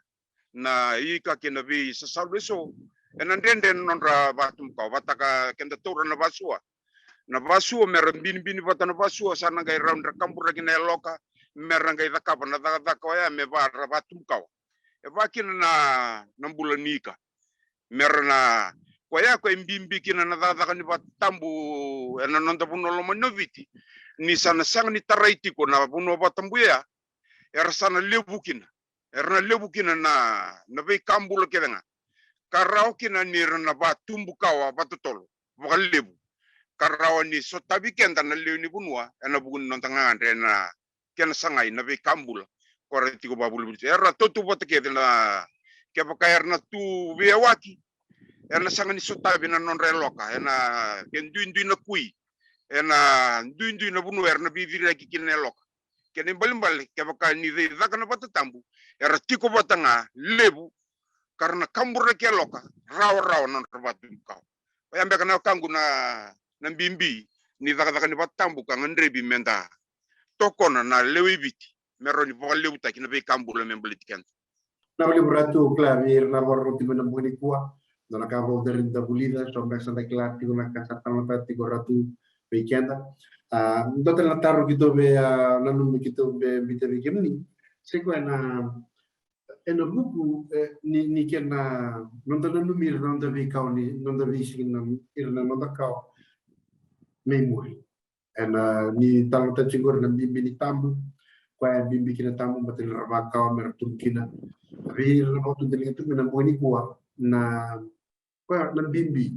na ika kei na veisasalu eso, ena dredre na nodra vakatubukawa. Vata ka keda taura na vasua, na vasua, mera binibini vata na vasua, sa na qai rawa ni ra kaburaki na yaloka mera qai cakava na cakacaka oya me vaka ra vakatubukawa. E vaka kina na, na bula ni ika. Mera na, koya ko e bibi kina na cakacaka ni vakatabu ena noda vanua lomani o Viti, ni sa na sega ni tarai tiko na vanua vakatabu ya, era sa na levu kina, era na levu kina na, na veika bula kece ga ka rawa kina ni ra na vakatubukawa vakatotolo vakalevu, ka rawa ni sotavi keda na lewe ni vanua ena vuku ni noda gagadre ena kena sagai na veika bula ko ra tiko vakavolivoliti. Era tautauvata kece na, kevaka era na tu veiyawaki, era na sega ni sotavi na nodra yaloka, ena ke duidui na kui, ena duidui na vanua era na veiciriyaki kina na yaloka. Kena ibalebale kevaka ni caka na vakatabu, era tiko vata ga levu ka ra na kaburaki yaloka rawarawa na nodra vakatubukawa. Oya beka na wekaqu na, na bibi ni cakacaka ni vakatabu ka gadrevi meda tokona na lewe i Viti me rawa ni vakalevutaki na veika bula me baleti keda. Na vale vou Ratu, kila vei ira na vakarorogo tiko mai na bogi nikua, dua na ka vou da rawa ni da vulica, so beka sa da kila tiko na ka sa talanoataka tiko o Ratu vei keda. A, dua tale na taro keitou via, a, nanumi keitou via biuta vei kemuni. Se koya na, ena vuku, e, ni, ni kena, noda nanumi ira na noda veikau ni, noda veisiga na, ira na noda kawa mai muri. Ena, ni talanoataka tiko qori na bibi ni tabu, koya e bibi kina tabu, baleta ni ra vakawa me ra tubu kina. Vei ira na vakatudaliga tu mai na bogi nikua, na, koya na bibi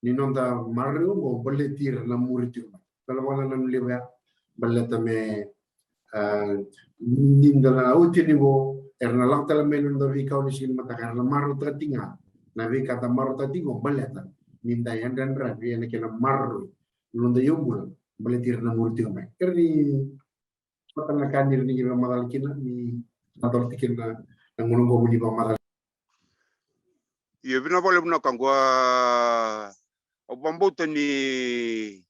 ni noda maroroi oqo baleti ira na muri tiko mai. Dua na vakanananu levu ya, baleta me, a, ni da na oti ni qo, era na lako tale mai na noda veikau ni siga ni mataka, era na marautaka tiko ga na veika da marautaka tiko qo, baleta ni da yadrayadravi ena kena maroroi na noda iyaubula baleti ira na muri tiko mai. Kere ni vata na ka ni ra ni qai vakamacala kina, ni macala tiko kina na, na gauna oqo mo ni vakamacala. Io, vinaka vakalevu na wekaqu. A, au vakabauta ni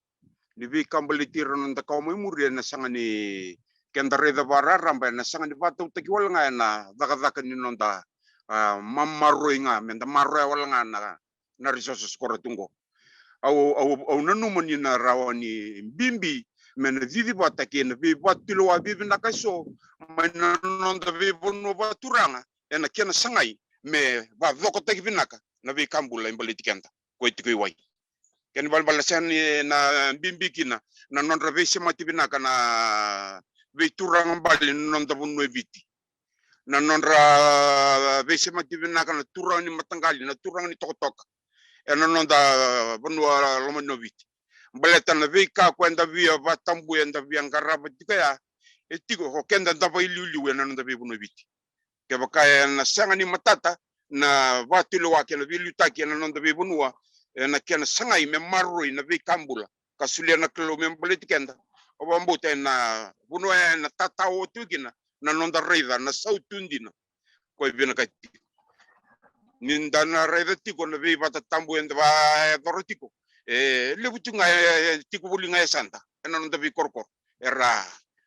ni veika baleti ira na noda kawa mai muri ena sega ni keda raica vakararaba, ena sega ni vakatautaki wale ga ena cakacaka ni noda, a, mamaroi ga, meda maroya wale ga na, na resources ko ra tu qo. Au, au, au nanuma ni na rawa ni bibi me na cici vata kei na veivatulewa veivinaka eso mai na noda veivanua vakaturaga ena kena sagai me vacokotaki vinaka na veika bula e baleti keda ko e tiko i wai. Kena ibalebale na sega ni na bibi kina na nodra veisemati vinaka na veituraga bale ni noda vanua e Viti, na nodra veisemati vinaka na turaga ni mataqali, na turaga ni tokatoka ena noda vanua lomani o Viti. Baleta na veika ko eda via vatabu, eda via qarava tiko ya, e tiko ko keda da vailiuliu ena noda veivanua e Viti. Kevaka ena sega ni matata na vatulewa kei na veiliutaki ena noda veivanua, ena kena sagai me maroroi na veika bula ka solia na Kalou me baleti keda. Au vakabauta ena vanua ena tatao tu kina na noda raica na sautu dina ko e vinakati tiko. Ni da na raica tiko na veivatatabu eda vakayacora tiko, e levu tiko ga e, e tiko voli ga e yasada ena noda veikorokoro era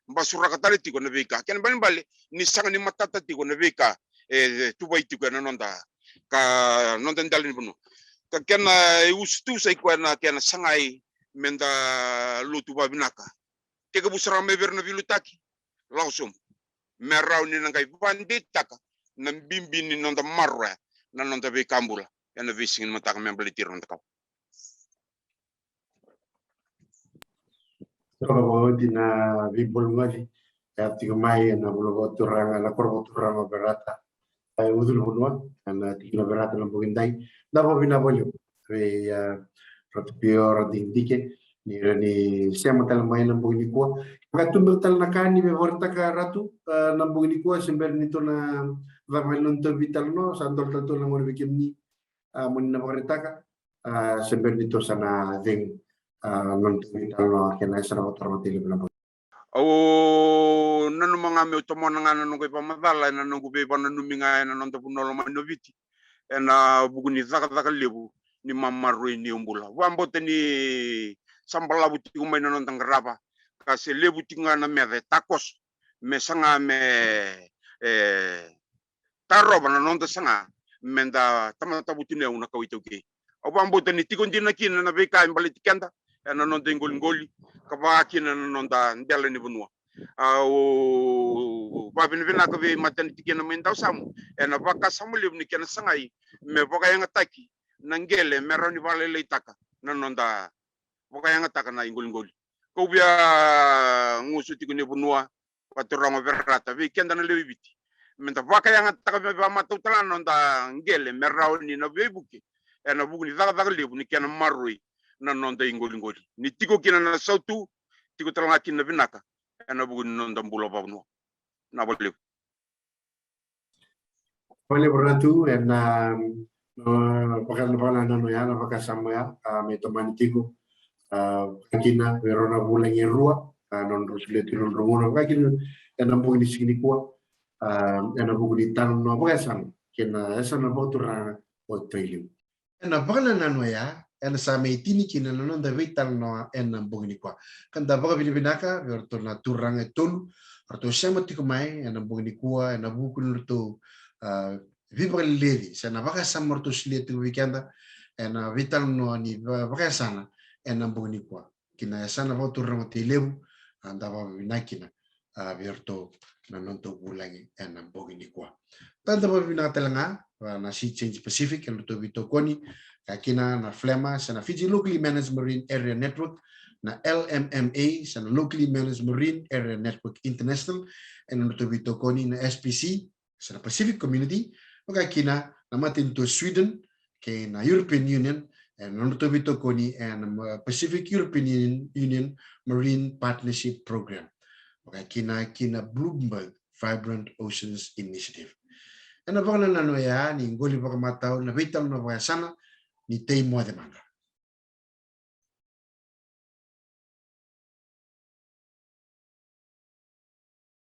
basuraka tale tiko na veika. Kena ibalebale ni sega ni matata tiko na veika e tuvai tiko ena noda, ka noda dela ni vanua. Ka kena iusutu sa i koya na kena sagai meda lotu vavinaka. Tekivu sara mai vei ira na veiliutaki, lako sobu me rawa ni na qai vadeitaka na bibi ni noda maroroya na noda veika bula ena veisiga ni mataka me baleti ira na noda kawa. Toka vakaoti na veibologoci e a tiko mai ena vula vakaturaga, na koro vakaturaga o Verata, e Uculuvanua, ena tiki na Verata na bogi dai. Da vakavinavinaka vakalevu vei, a, Ratu Pio, Ratu Dike, ni ra ni sema tale mai na bogi nikua. Ka tu beka tale na ka ni me vakaraitaka, Ratu, a, na bogi nikua se bera ni tou na cava na nodatou veitalanoa, sa dola tale tou na gone vei kemuni, a, mo ni na vakaraitaka, a, se bera ni tou sa na cegu, a, nodatou veitalanoa kei na yasana vakaturaga o Tailevu ena bogi. Au nanuma ga meu tomona ga na noqu ivakamacala ena noqu veivakananumi ga ena noda vanua lomani o Viti ena vuku ni cakacaka levu ni mamaroroi ni bula. Vakabauta ni sa balavu tiko mai na noda qarava ka se levu tiko ga na meca e takoso me saga me, e, tarova na noda saga meda tamata vutuniyau na kawa iTaukei. Au vakabauta ni tiko dina kina na veika e baleti keda ena noda iqoliqoli ka vaka kina na noda dela ni vanua. Au vakavinavinaka vei mataniti kina mai Dausamu ena vakasama levu ni kena sagai me vakayagataki na qele me rawa ni vakalailaitaka na noda vakayagataka na iqoliqoli. Kau via gusu tiko ni vanua vakaturaga o Verata vei keda na lewe i Viti meda vakayagataka me vakamatautaka na noda qele me rawa ni na veivuke ena vuku ni cakacaka levu ni kena maroroi na noda iqoliqoli. Ni tiko kina na sautu, tiko tale ga kina na vinaka ena vuku ni noda bula vakavanua. Vinaka vakalevu. Vakalevu Ratu ena, a, vaka, vakanananu ya, na vakasama ya, a, me tomani tiko, a, vakakina vei rau na vulagi e rua, a, nodrau solia tu nodrau gauna vakakina ena bogi ni siga nikua, a, ena vuku ni talanoa vakayasana kei na yasana vakaturaga o Tailevu. Ena vakanananu oya ena sa mai tini kina na noda veitalanoa ena bogi nikua. Ka da vakavinavinaka vei ratou na turaga e tolu ratou sema tiko mai ena bogi nikua ena vuku ni ratou, a, veivakaleleci se na vakasama ratou solia tiko vei keda ena veitalanoa ni va, vakayasana ena bogi nikua. Ki na yasana vakaturaga o Tailevu, a, da vakavinavinaka kina, a, vei ratou na nodatou vulagi ena bogi nikua. Tou da vakavinavinaka tale ga vei na Sea Change Pacific ena nodratou veitokoni, ka kina na FLMMA se na Fiji Locally Managed Marine Area Network, na LMMA se na Locally Managed Marine Area Network International ena nodratou veitokoni, na SPC se na Pacific Community, vaka kina na matanitu o Sweden kei na European Union ena nodratou veitokoni ena, a, Pacific European Union, Union Marine Partnership Program, vaka kina, kina Bloomberg Vibrant Oceans Initiative. Ena vakanananu oya ni qoli vakamatau na veitalanoa vakayasana ni tei moce mada.